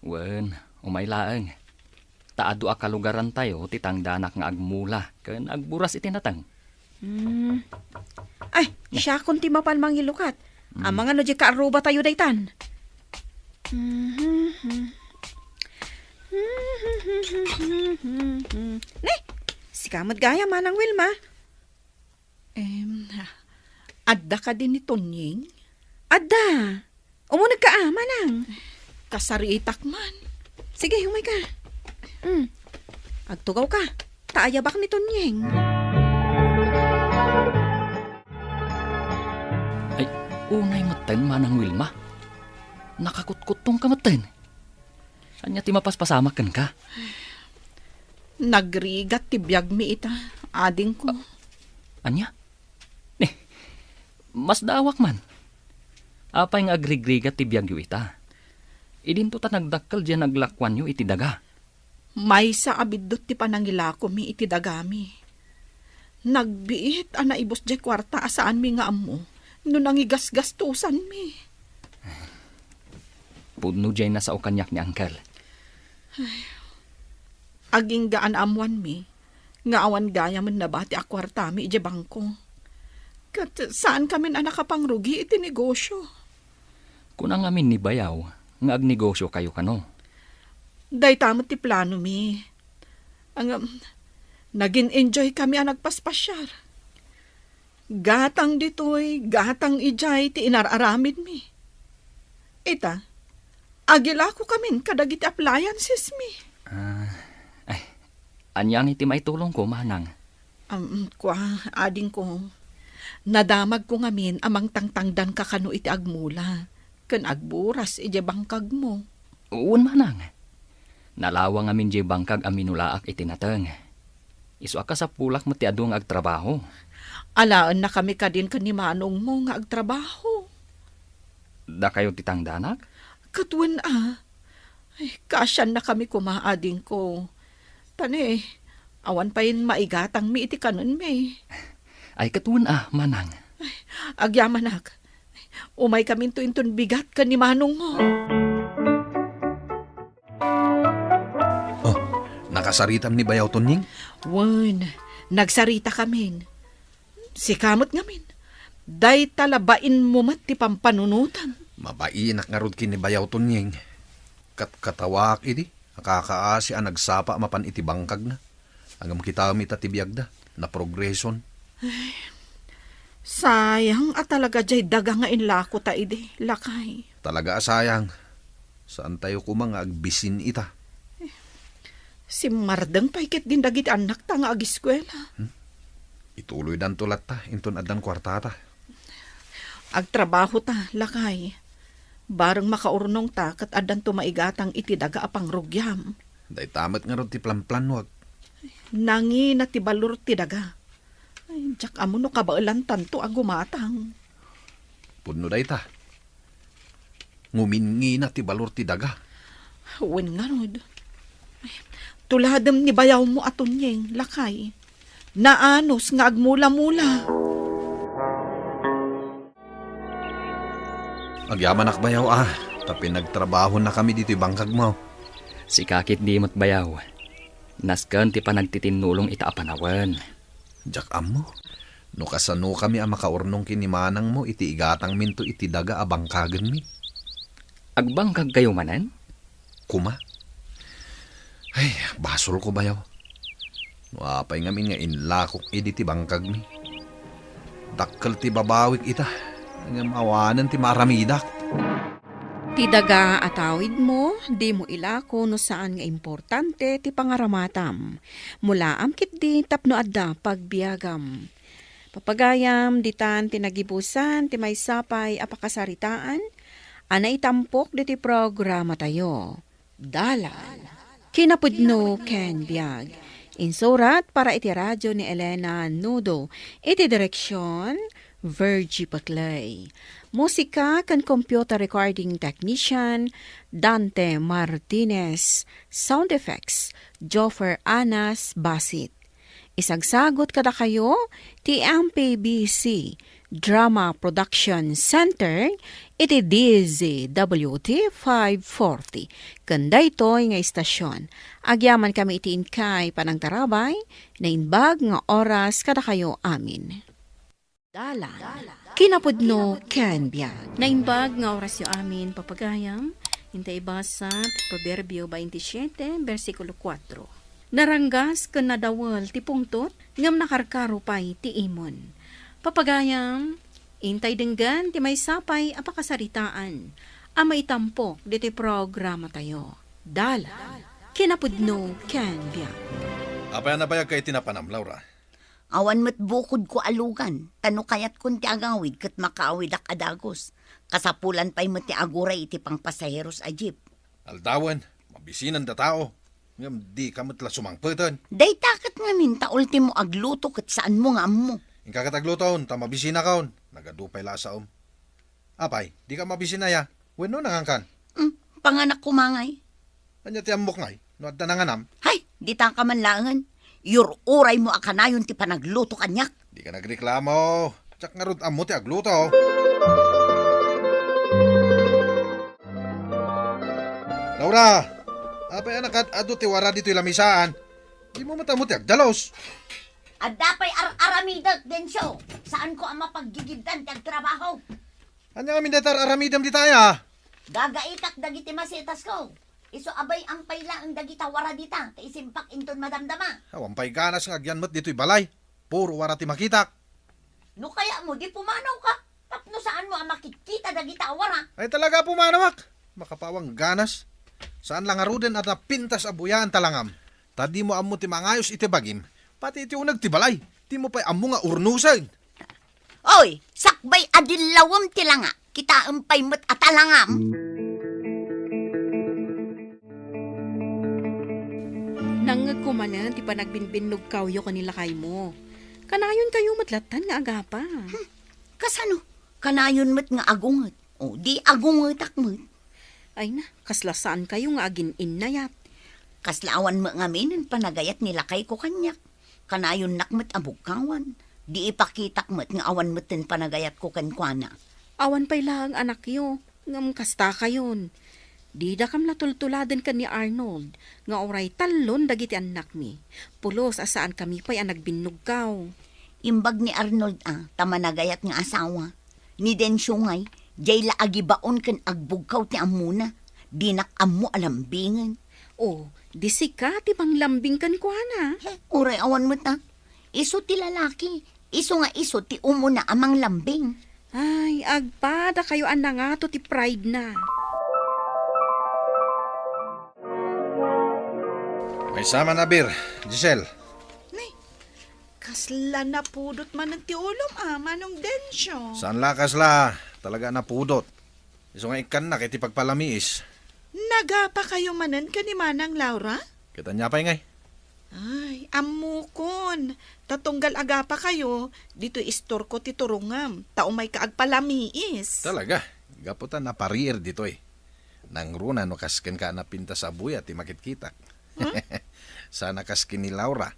Wen, umay laeng. Ta adu a kalugarantayo ti tangdanak nga agmula ken agburas iti nateng. Hmm. Ay, siakon ti mapan mangilukat. Hmm. Amangan no diay kaarrubatayo daytan. Ne, sika met gayam, Manang Wilma. Em, adda kadi ni Tonying? Adda. Umunegka a, manang. Kasaritak man. Sige, umayka. Mm. Agtugawka. Ta ayabak ni Tonying. Ay, unay metten, Manang Wilma. Nakakutkuttongka metten. Ania ti mapaspasamak kenka? Nagrigat ti biagmi ita, adingko. Ania? Ni, masdaawak man. Apay nga agrigrigat ti biagyo ita? Idinto ta nagdakkel diay naglakuanyo iti daga. Maysa a biddut ti panangilakomi iti dagami. Nagbiit a naibus diay kuarta a saanmi nga ammo no nangigasgastosanmi. Pudno diay nasao kaniak ni Uncle. Ay, agingga a naammoanmi nga awan gayam nabati a kuartami idiay bangko. Ket saankamin a nakapangrugi iti negosio. Kuna ngamin ni Bayaw nga agnegosiokayo kano? Dayta met ti planomi. Ngem, nagin-enjoykami a nagpaspasiar. Gatang ditoy, gatang idiay ti inar-aramidmi. Ita, agilakokamin kadagiti appliancesmi. Ah, ay, ania ngay ti maitulongko, manang? Am, kua, adingko, nadamagko ngamin a mangtangtangdanka kano iti agmula ken agburas idiay bangkagmo. Wen, manang. Nalawa ngamin diay bangkag a minulaak iti nateng. Isu a kasapulak met ti adu nga agtrabaho. Alaennakami kadin ken ni manongmo nga agtrabaho. Dakayo ti tangdanak? Ket wen a. Ay, kaasiannakami koma, adingko. Ta ne, awan pay maigatangmi iti kanenmi. Ay, ket wen a, manang. Ay, agyamanak. Umaykaminto inton bigat ken ni manongmo. Oh, nakasaritam ni Bayaw Tonying? Wen, nagsaritakamin. Sika met ngamin. Dayta la bainmo met ti pampanunotam. Mabainak ngarud ken ni Bayaw Tonying. Katkatawaak idi a kakaasi a nagsapa mapan iti bangkagna. Ngem kitaem ita ti biagda, naprogreson. Ay, sayang a talaga diay daga nga inlakota idi, lakay. Talaga a sayang. Saantayo koma nga agbisin ita. Simmardeng pay ketdin dagiti annakta nga agiskuela. Hmm? Ituloydanto latta inton addan kuartata. Agtrabahota, lakay. Bareng makaurnongta ket addanto maigatang iti daga a pangrugiam. Dayta met ngarud ti planplannuak. Nangina ti balor ti daga. Ay, diak ammo no kabaelantanto a gumatang. Pudno dayta. Nguminngina ti balor ti daga. Wen ngarud. Tuladem ni bayawmo a Tonying, lakay. Naanus nga agmula-mula. Agyamanak, bayaw, a, ta pinagtrabahonakami ditoy bangkagmo. Sika ketdi met, bayaw. Nasken ti panagtitinnulong ita a panawen. Diak ammo no kasanokami a makaurnong ken ni manangmo iti igatangminto iti daga a bangkagenmi. Agbangkagkayo manen? Koma? Ay, basolko, bayaw. No apay ngamin nga inlakok idi ti bangkagmi. Dakkel ti babawik ita, ngem awanen ti maaramidak. Ti daga a tawidmo, dimo ilako no saan nga importante ti pangaramatam. Mulaam ketdi tapno adda pagbiagam. Papagayam, ditan ti nagibusan ti maysa pay a pakasaritaan a naitampok ditoy programatayo. Dalan, kinapudno ken biag. Insurat para iti radio ni Elena Nudo. Iti direksion, Virgie Paclay. Musika ken computer recording technician, Dante Martinez. Sound effects, Joffer Anas Basit. Isagsagut kadakayo ti M P B C Drama Production Center iti D Z W T five forty. Ken daytoy nga istasyon, agyaman kami iti inkay panangtarabay, naimbag nga oras kadakayo amin. Dalan. Kinapudno ken biag. Naimbag nga orasyo amin, papagayam, inta ibasa ti Proverbio twenty-seven, bersikulo kuatro. Naranggas ken nadawel ti pungtot, ngem nakarkaro pay ti imon. Papagayam, intay denggen ti maysa pay a pakasaritaan a maitampok ditoy programatayo. Dalan. Kinapudno ken biag. Apay a nabayagka iti napanam, Laura? Awan met bukodko a lugan, ta no kayatkon ti agawid ket makaawidak a dagus, kasapulan pay met ti aguray iti pangpasaheros a jeep. Aldawen, mabisinanda tao, ngem dika met la sumangpeten. Dayta ket ngamin ta ultimo agluto ket saanmo nga ammo. Inka ket agluton, ta mabisinakon, nagadu pay la a saom. Apay, dika mabisin aya? Wenno nangankan? Hmm, panganak koma ngay. Ania ti ammok ngay no adda nanganam? Hay, ditaka man laengen. Iyur-uraymo a kanayon ti panagluto kaniak. Dika nagreklamo. Diak ngarud ammo ti agluto. Laura, apay a nakaad-adu ti wara ditoy lamisaan? Dimo met ammo ti agdalus. Adda pay ar-aramidek, Dencio. Saanko a mapaggigibdan ti agtrabaho. Ania ngamin dayta ar-aramidem dita aya? Gagaitak dagiti masetasko. Isu a bay-am pay laeng dagita wara dita, ta isimpak inton madamdama. Awan pay ganas nga agyan met ditoy balay. Puro wara ti makitak. No kayatmo, di pumanawka. Tapno saanmo a makitkita dagita a wara. Ay talaga, pumanawak. Makapawan ganas. Saan la ngaruden a napintas a buyaan ta langam. Ta dimo ammo ti mangayos iti bagim. Pati iti uneg ti balay. Dimo pay ammo nga urnusen. Oy, sakbay a dillawem ti langa, kitaem pay met a talangam. Nangngegko manen ti panagbinbinnugkawyo ken ni lakaymo. Kanayonkayo met lattan nga agapa. Hmm, kasano? Kanayon met nga agunget. O, di agungetak met. Ay na, kasla saankayo nga agin-innayat. Kasla awan met ngaminen panagayat ni lakayko kaniak. Kanayonnak met a bugkawan. Di ipakitak met nga awan metten panagayatko kenkuana. Awan pay laeng anakyo, ngem kastakayon. Didakam la tultuladen ken ni Arnold nga uray tallon dagiti annakmi. Pulos a saankami pay a nagbinnugkaw. Imbag ni Arnold a, ta managayat nga asawa. Ni Dencio ngay, diay la agibaon ken agbugkaw ti ammona. Dinak ammo a lambingen. O, di sika ti manglambing kenkuana? He, uray awan met a. Isu ti lalaki, isu nga isu ti umuna a manglambing. Ay, agpadakayo a nangato ti pride na. Maysa man a beer, Giselle. Ni, kasla napudot manen ti ulom a, Manong Dencio. Saan la kasla, talaga napudot. Isu nga ikkannak iti pagpalamiis. Nagapakayo manen ken ni Manang Laura? Ket ania pay ngay? Ay, ammokon. Ta tunggal agapakayo, ditoy istorko ti turongam, ta umayka agpalamiis. Talaga, gapu ta napariir ditoy. Nangruna no kas kenka a napintas a buya ti makitkitak. Huh? Sana kas ken ni Laura,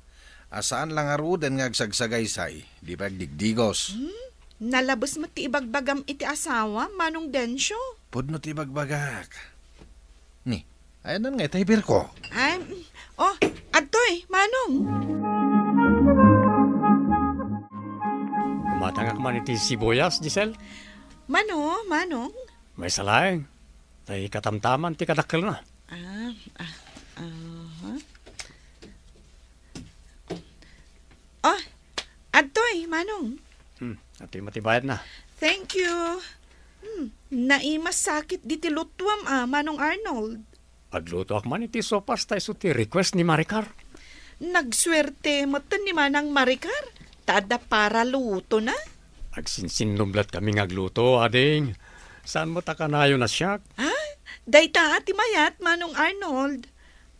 a saan la ngaruden nga agsagsagaysay, di pay agdigdigos. Hmm? Nalabes met ti ibagbagam iti asawa, Manong Dencio. Pudno ti ibagbagak. Ni, ayanna ngay tay beerko? Ay, oh, adtoy, Manong. Matangak man iti sibuyas, Giselle? Mano, Manong? Maysa laeng. Tay katamtaman ti kadakkelna. Ah, ah, aha. Oh, adtoy, Manong. Hmm, adtoy met ti bayadna. Thank you. Hmm, naimas sakit diti lutuam a, Manong Arnold. Aglutoak man iti sopas ta isu ti request ni Maricar. Nagsuerte metten ni Manang Maricar, ta adda para lutona. Agsinsinnublat kami nga agluto, ading. Saan met a kanayon a siak? Ah, dayta a ti mayat, Manong Arnold.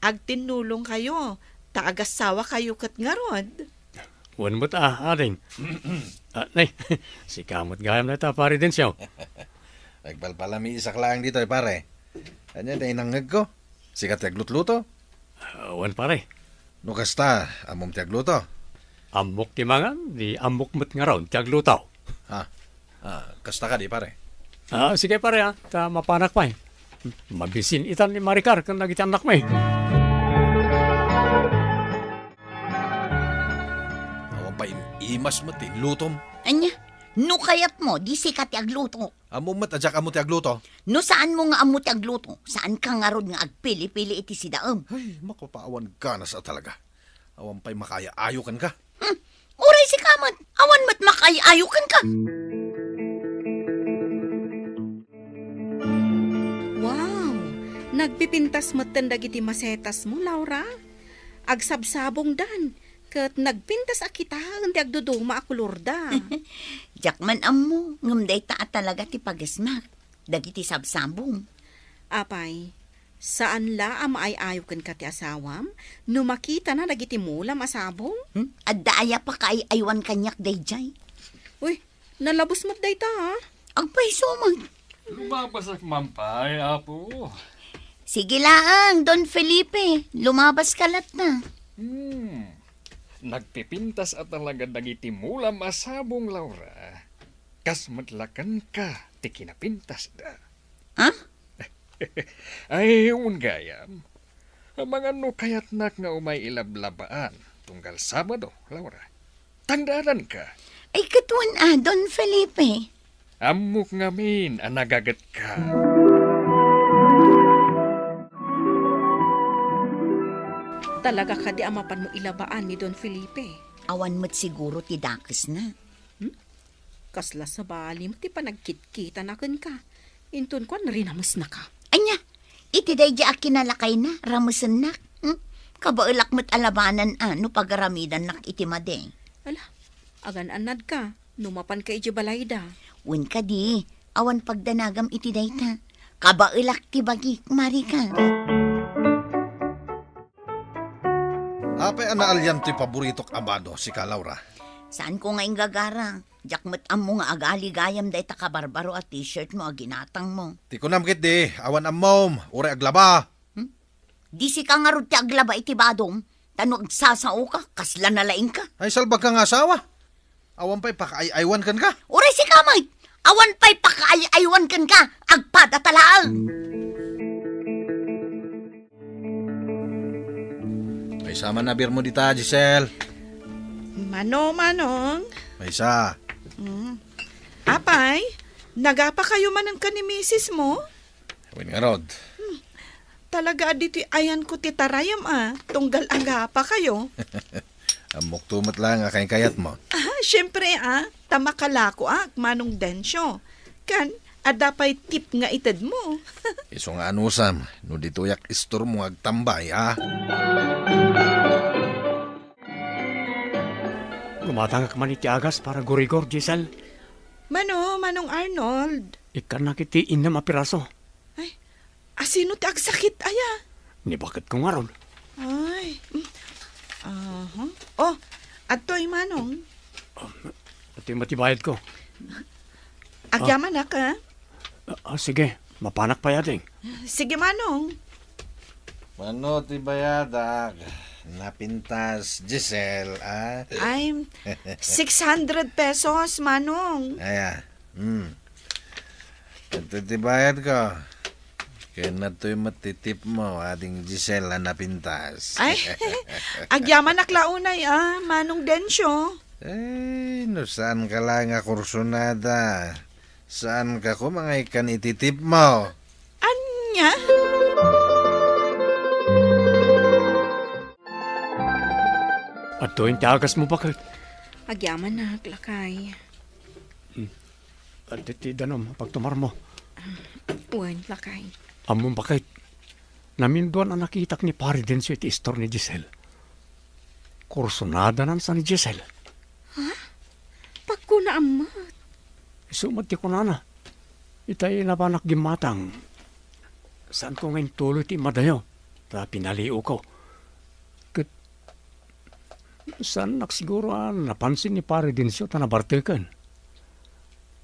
Agtinnulongkayo, ta agasawakayo ket ngarud. Wen met a, ading. Ah, nay, sika met gayam dayta, Pare Dencio. Agpalpalamiisak laeng ditoy, pare. Ania ti inangngegko? Sika ti aglutluto? Ah, wen, pare. No kasta, ammom ti agluto? Ammok ti mangan, di ammok met ngarud ti agluto. Ah, ah, kasta kadi, pare? Ah, sige, pare, ah. Ta mapanak pay. Mabisin itan ni Maricar ken dagiti annakmi. Awan pay im-imas met ti inlutom. Ania? No kayatmo, di sika ti agluto. Ammom met a diak ammo ti agluto. No saanmo nga ammo ti agluto, saanka ngarud nga agpili-pili iti sidaem. Ay, mapapaawan ganas a talaga. Awan pay makaayo-ayo kenka. Hmm, uray sika met, awan met makaayo-ayo kenka. Wow! Nagpipintas metten dagiti masetasmo, Laura. Agsabsabongdan, ket nagpintas a kitaen ti agduduma a kolorda. Diak man ammo, ngem dayta a talaga ti pagesnak, dagiti sabsabong. Apay, saan la a maay-ayo kenka ti asawam no makitana dagiti mulam a sabong? Hmm? Adda aya pakaay-aywan kaniak daydiay? Uy, nalabos met dayta, ha? Agpayso met. Lumabasak man pay, Apo. Sige laeng, Don Felipe. Lumabaska latta. Hmm. Nagpipintas a talaga dagiti mulam a sabong, Laura. Kas met la kenka ti kinapintasda. Ha? Ay, wen gayam. Amangan no kayatnak nga umay ilablabaan tunggal Sabado, Laura. Tangdaanka. Ay, ket wen a, Don Felipe. Ammok ngamin a nagagetka. Talaga kadi a mapanmo ilabaan ni Don Felipe? Awan met siguro ti dakesna. Hmm? Kasla sabali met ti panagkitkitana kenka. Inton kuan, rinamesnaka. Ania? Iti daydi a kinalakayna, ramesennak. Hmm? Kabaelak met a labanan a no pagaramidannak iti madi. Ala, agan-annadka no mapanka idiay balayda. Wen kadi, awan pagdanagam iti dayta. Kabaelak ti bagik, Maricar. Apay a naalian toy paboritok a bado, sika, Laura? Saanko nga inggagara. Diak met ammo nga agaligayam dayta kabarbaro a t-shirt mo a ginatangmo. Ti kunam ketdi, awan ammom, uray aglaba. Hmm? Di sika ngarud ti aglaba iti badom, ta no agsasaoka, kasla nalaingka. Ay, salbagka nga asawa. Awan pay pakaay-aywan kenka. Uray sika met, awan pay pakaay-aywan kenka, agpadata laeng. Maysa man a beer mo dita, Giselle? Mano, Manong? Maysa. Mm. Apay, nagapakayo manen ken ni misis mo? Wen ngarud. Hmm. Talaga a ditoy ayanko ti tarayem a, tunggal agapakayo. Ammokto met laeng a kayat mo. Ah, siempre a, ta makalakoak, Manong Dencio. Ken, adda pay tip nga itedmo. Isu nga anusam, no ditoyak istormo nga agtambay, a? Gumatangak man iti agas para gurigor, Giselle. Mano, Manong Arnold? Ikkannak iti innem a piraso. Ay, asino ti agsakit aya? Ni baketko ngarud. Ay, mm. Aha. Oh, adtoy, Manong. Um, adtoy met ti bayadko. Agyamanak, ha? Ah, ah, sige, mapanak pay, ading. Sige, Manong. Mano ti bayadak? Napintas, Giselle, a? Ay, six hundred pesos, Manong. Aya, hmm. Adtoy ti bayadko. Ken adtoy met ti tip mo, ading Giselle a napintas. Ay, agyamanak la unay, a, Manong Dencio. Ay, no saanka la nga kursunada, saanka koma nga ikkan iti tip mo. Ania? Adtoy ti agasmo, baket. Agyamanak, lakay. Hmm. Adtoy ti danum, pagtumarmo. Wen, lakay. Ammom, baket. Naminduan a nakitak ni Pare Dencio iti istor ni Giselle. Kursunadanan sa ni Giselle. Ha? Pagkunaam met. Isu met ti kunana. Itay napanak gimmatang. Saanko nga intuloy ti immadayo, ta pinaliwko. Ket saannak siguro a napansin ni Pare Dencio ta nabarteken.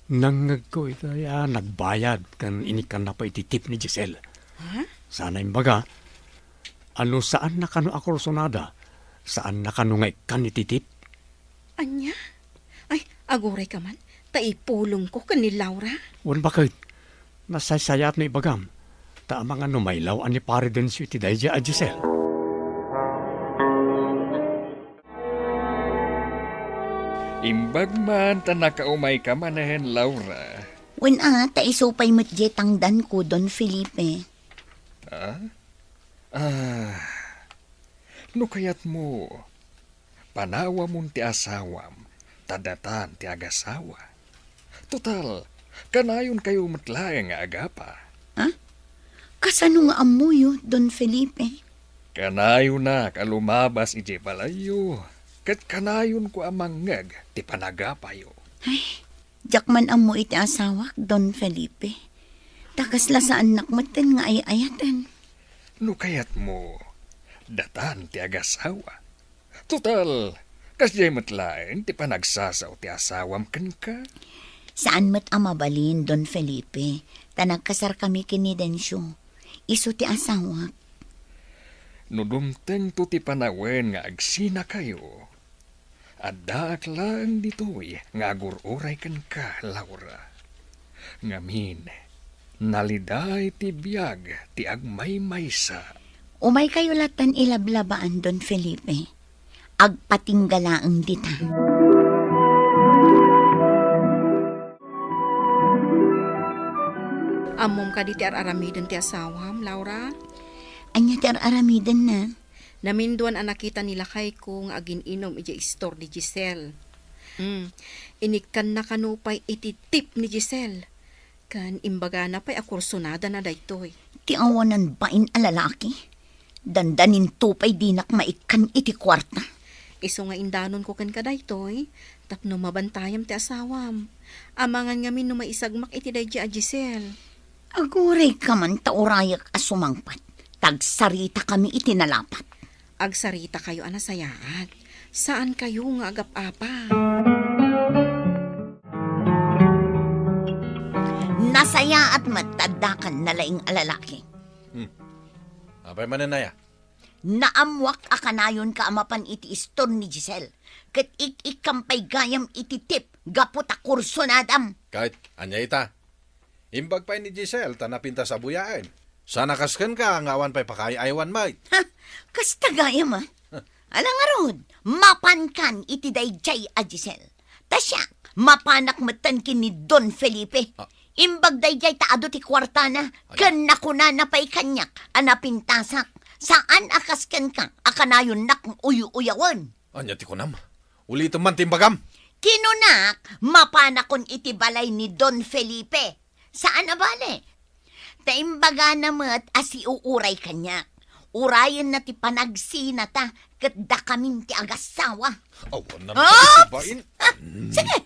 Nangngegko itay a nagbayad ken inikkanna pay iti tip ni Giselle. Ha? Sana imbaga, a no saanna kano a kursunada, saanna kano nga ikkan iti tip? Ania? Ay, aguray ka man, ta ipulongko ken ni Laura. Wen baket, nasaysayaat no ibagam, ta amangan no mailaw-an ni Pare Dencio iti daydiay a Giselle. Imbag man ta nakaumayka manen, Laura. Wen a, ta isu pay met diay tangdanko, Don Felipe. Ah? Ah, no kayatmo, panawamon ti asawam, ta datan ti agasawa. Total, kanayonkayo met laeng nga agapa. Ha? Kasano nga ammoyo, Don Felipe? Kanayonak a lumabas idiay balayyo, ket kanayonko a mangngeg ti panagapayo. Ay, diak man ammo iti asawak, Don Felipe. Ta kasla saannak metten nga ay-ayaten. No kayatmo, datan ti agasawa. Total, kasdiay met laeng ti panagsasao ti asawam kenka. Saan met a mabalin, Don Felipe, ta nagkasarkami ken ni Dencio. Isu ti asawak. No dumtengto ti panawen nga agsinakayo, addaak laeng ditoy nga agur-uray kenka, Laura. Ngamin, naliday ti biag ti agmaymaysa. Umaykayo latan ilablabaan, Don Felipe. Agpatingga laeng dita. Ammom kadi ti ar-aramiden ti asawam, Laura? Ania ti ar-aramidenna? Naminduan a nakita ni lakayko nga agin-inom idiay istor ni Giselle. Hmm, inikkanna kano pay iti tip ni Giselle. Ken imbagana pay a kursonadana daytoy. Ti awanan bain a lalaki, dandaninto pay dinak maikkan iti kuarta. Isu nga indanonko kenka daytoy, tapno mabantayam ti asawam. Amangan ngamin no maisagmak iti daydiay a Giselle. Agurayka man ta urayak a sumangpet, ta agsaritakami iti nalapat. Agsaritakayo a nasayaat. Saankayo nga agap-apa. Nasayaat met ta addakan nalaing a lalaki. Hmm. Apay manen aya? Naammoak a kanayonka a mapan iti istor ni Giselle, ket ik-ikkam pay gayam iti tip gapu ta kursonadam. Ket ania ita? Imbag pay ni Giselle ta napintas a buyaen. Saan a kas kenka nga awan pay pakaay-aywan met. Ha? Kasta gayam a? Ala ngarud, mapankan iti daydiay a Giselle. Ta siak, mapanak metten ken ni Don Felipe. Ah. Imbag daydiay ta adu ti kuartana, aya, ken nakunana pay kaniak a napintasak. Saan a kas kenka a kanayonnak uy-uyawen. Ania ti kunam? Ulitem man ti imbagam. Kinunak, mapanakon iti balay ni Don Felipe. Saan a bale? Ta imbagana met a siuuray kaniak. Urayenna ti panagsinata ket dakamin ti agassawa. Awan na. Ah! Bain. Ah, sige.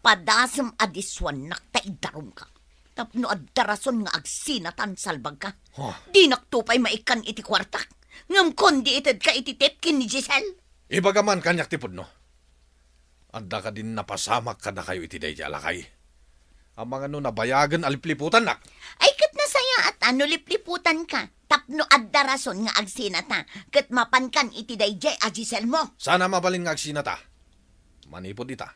Padasem a disuannak ta idarumka. Tapno adda rason nga agsinatan salbagka. Huh. Dinak to pay maikkan iti kuartak. Ngem kundi itedka iti tip ken ni Giselle. Ibaga man kaniak ti pudno. Adda kadin napasamak kadakayo iti daydiay a lakay? Amangan no nabayagen a lipliputannak. Ay, ket nasayaat a no lipliputanka tapno adda rason nga agsinata ket mapankan iti daydiay a Giselle mo. Saan a mabalin nga agsinata? Manipud ita,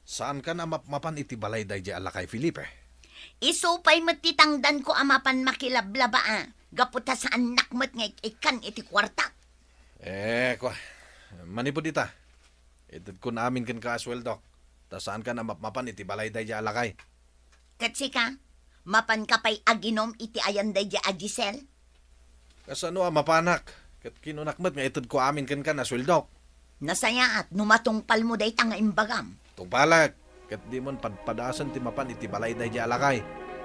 saankan a mapmapan iti balay daydiay a lakay, Felipe. Isu pay met ti tangdanko a mapan makilablaba a, gapu ta saannak met nga ik-ikkan iti kuartak. Eh, kua, manipud ita, itedkon amin kenka a sueldok, ta saankan a mapmapan iti balay daydiay a lakay. Ket sika, mapanka pay aginom iti ayan daydiay a Giselle? Kasano a mapanak? Ket kinunak met nga itedko amin kenka a sueldok. Nasayaat no matungpalmo dayta nga imbagam. Tungpalek, ket dimon padpadasen ti mapan iti balay daydiay a lakay,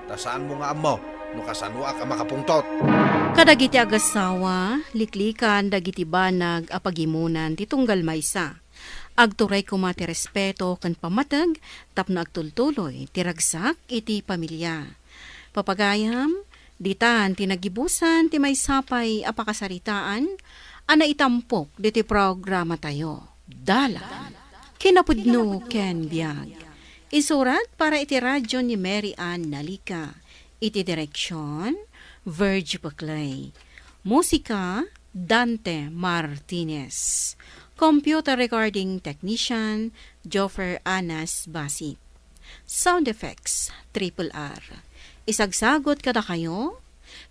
ta saanmo nga ammo no kasanoak a makapungtot. Kadagiti agassawa, liklikan dagiti banag a pagimonan ti tunggal maysa. Agturay koma ti respeto ken pammateg tapno agtultuloy ti ragsak iti pamilia. Papagayam, ditan ti nagibusan ti maysa pay a pakasaritaan a naitampok ditoy programatayo. Dalan, kinapudno ken biag. Isurat para iti radio ni Mary Ann Nalica. Iti direksion, Virgie Paclay. Musika, Dante Martinez. Computer Recording Technician, Joffer Anas Basi. Sound Effects, Triple R. Isagsagot kadakayo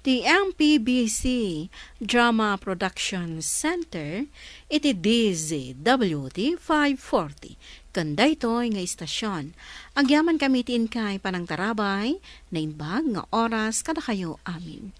ti M P B C Drama Production Center iti D Z W T five forty. Ken daytoy nga istasyon, agyamankami ti inkay panangtarabay, naimbag nga oras kadakayo amin.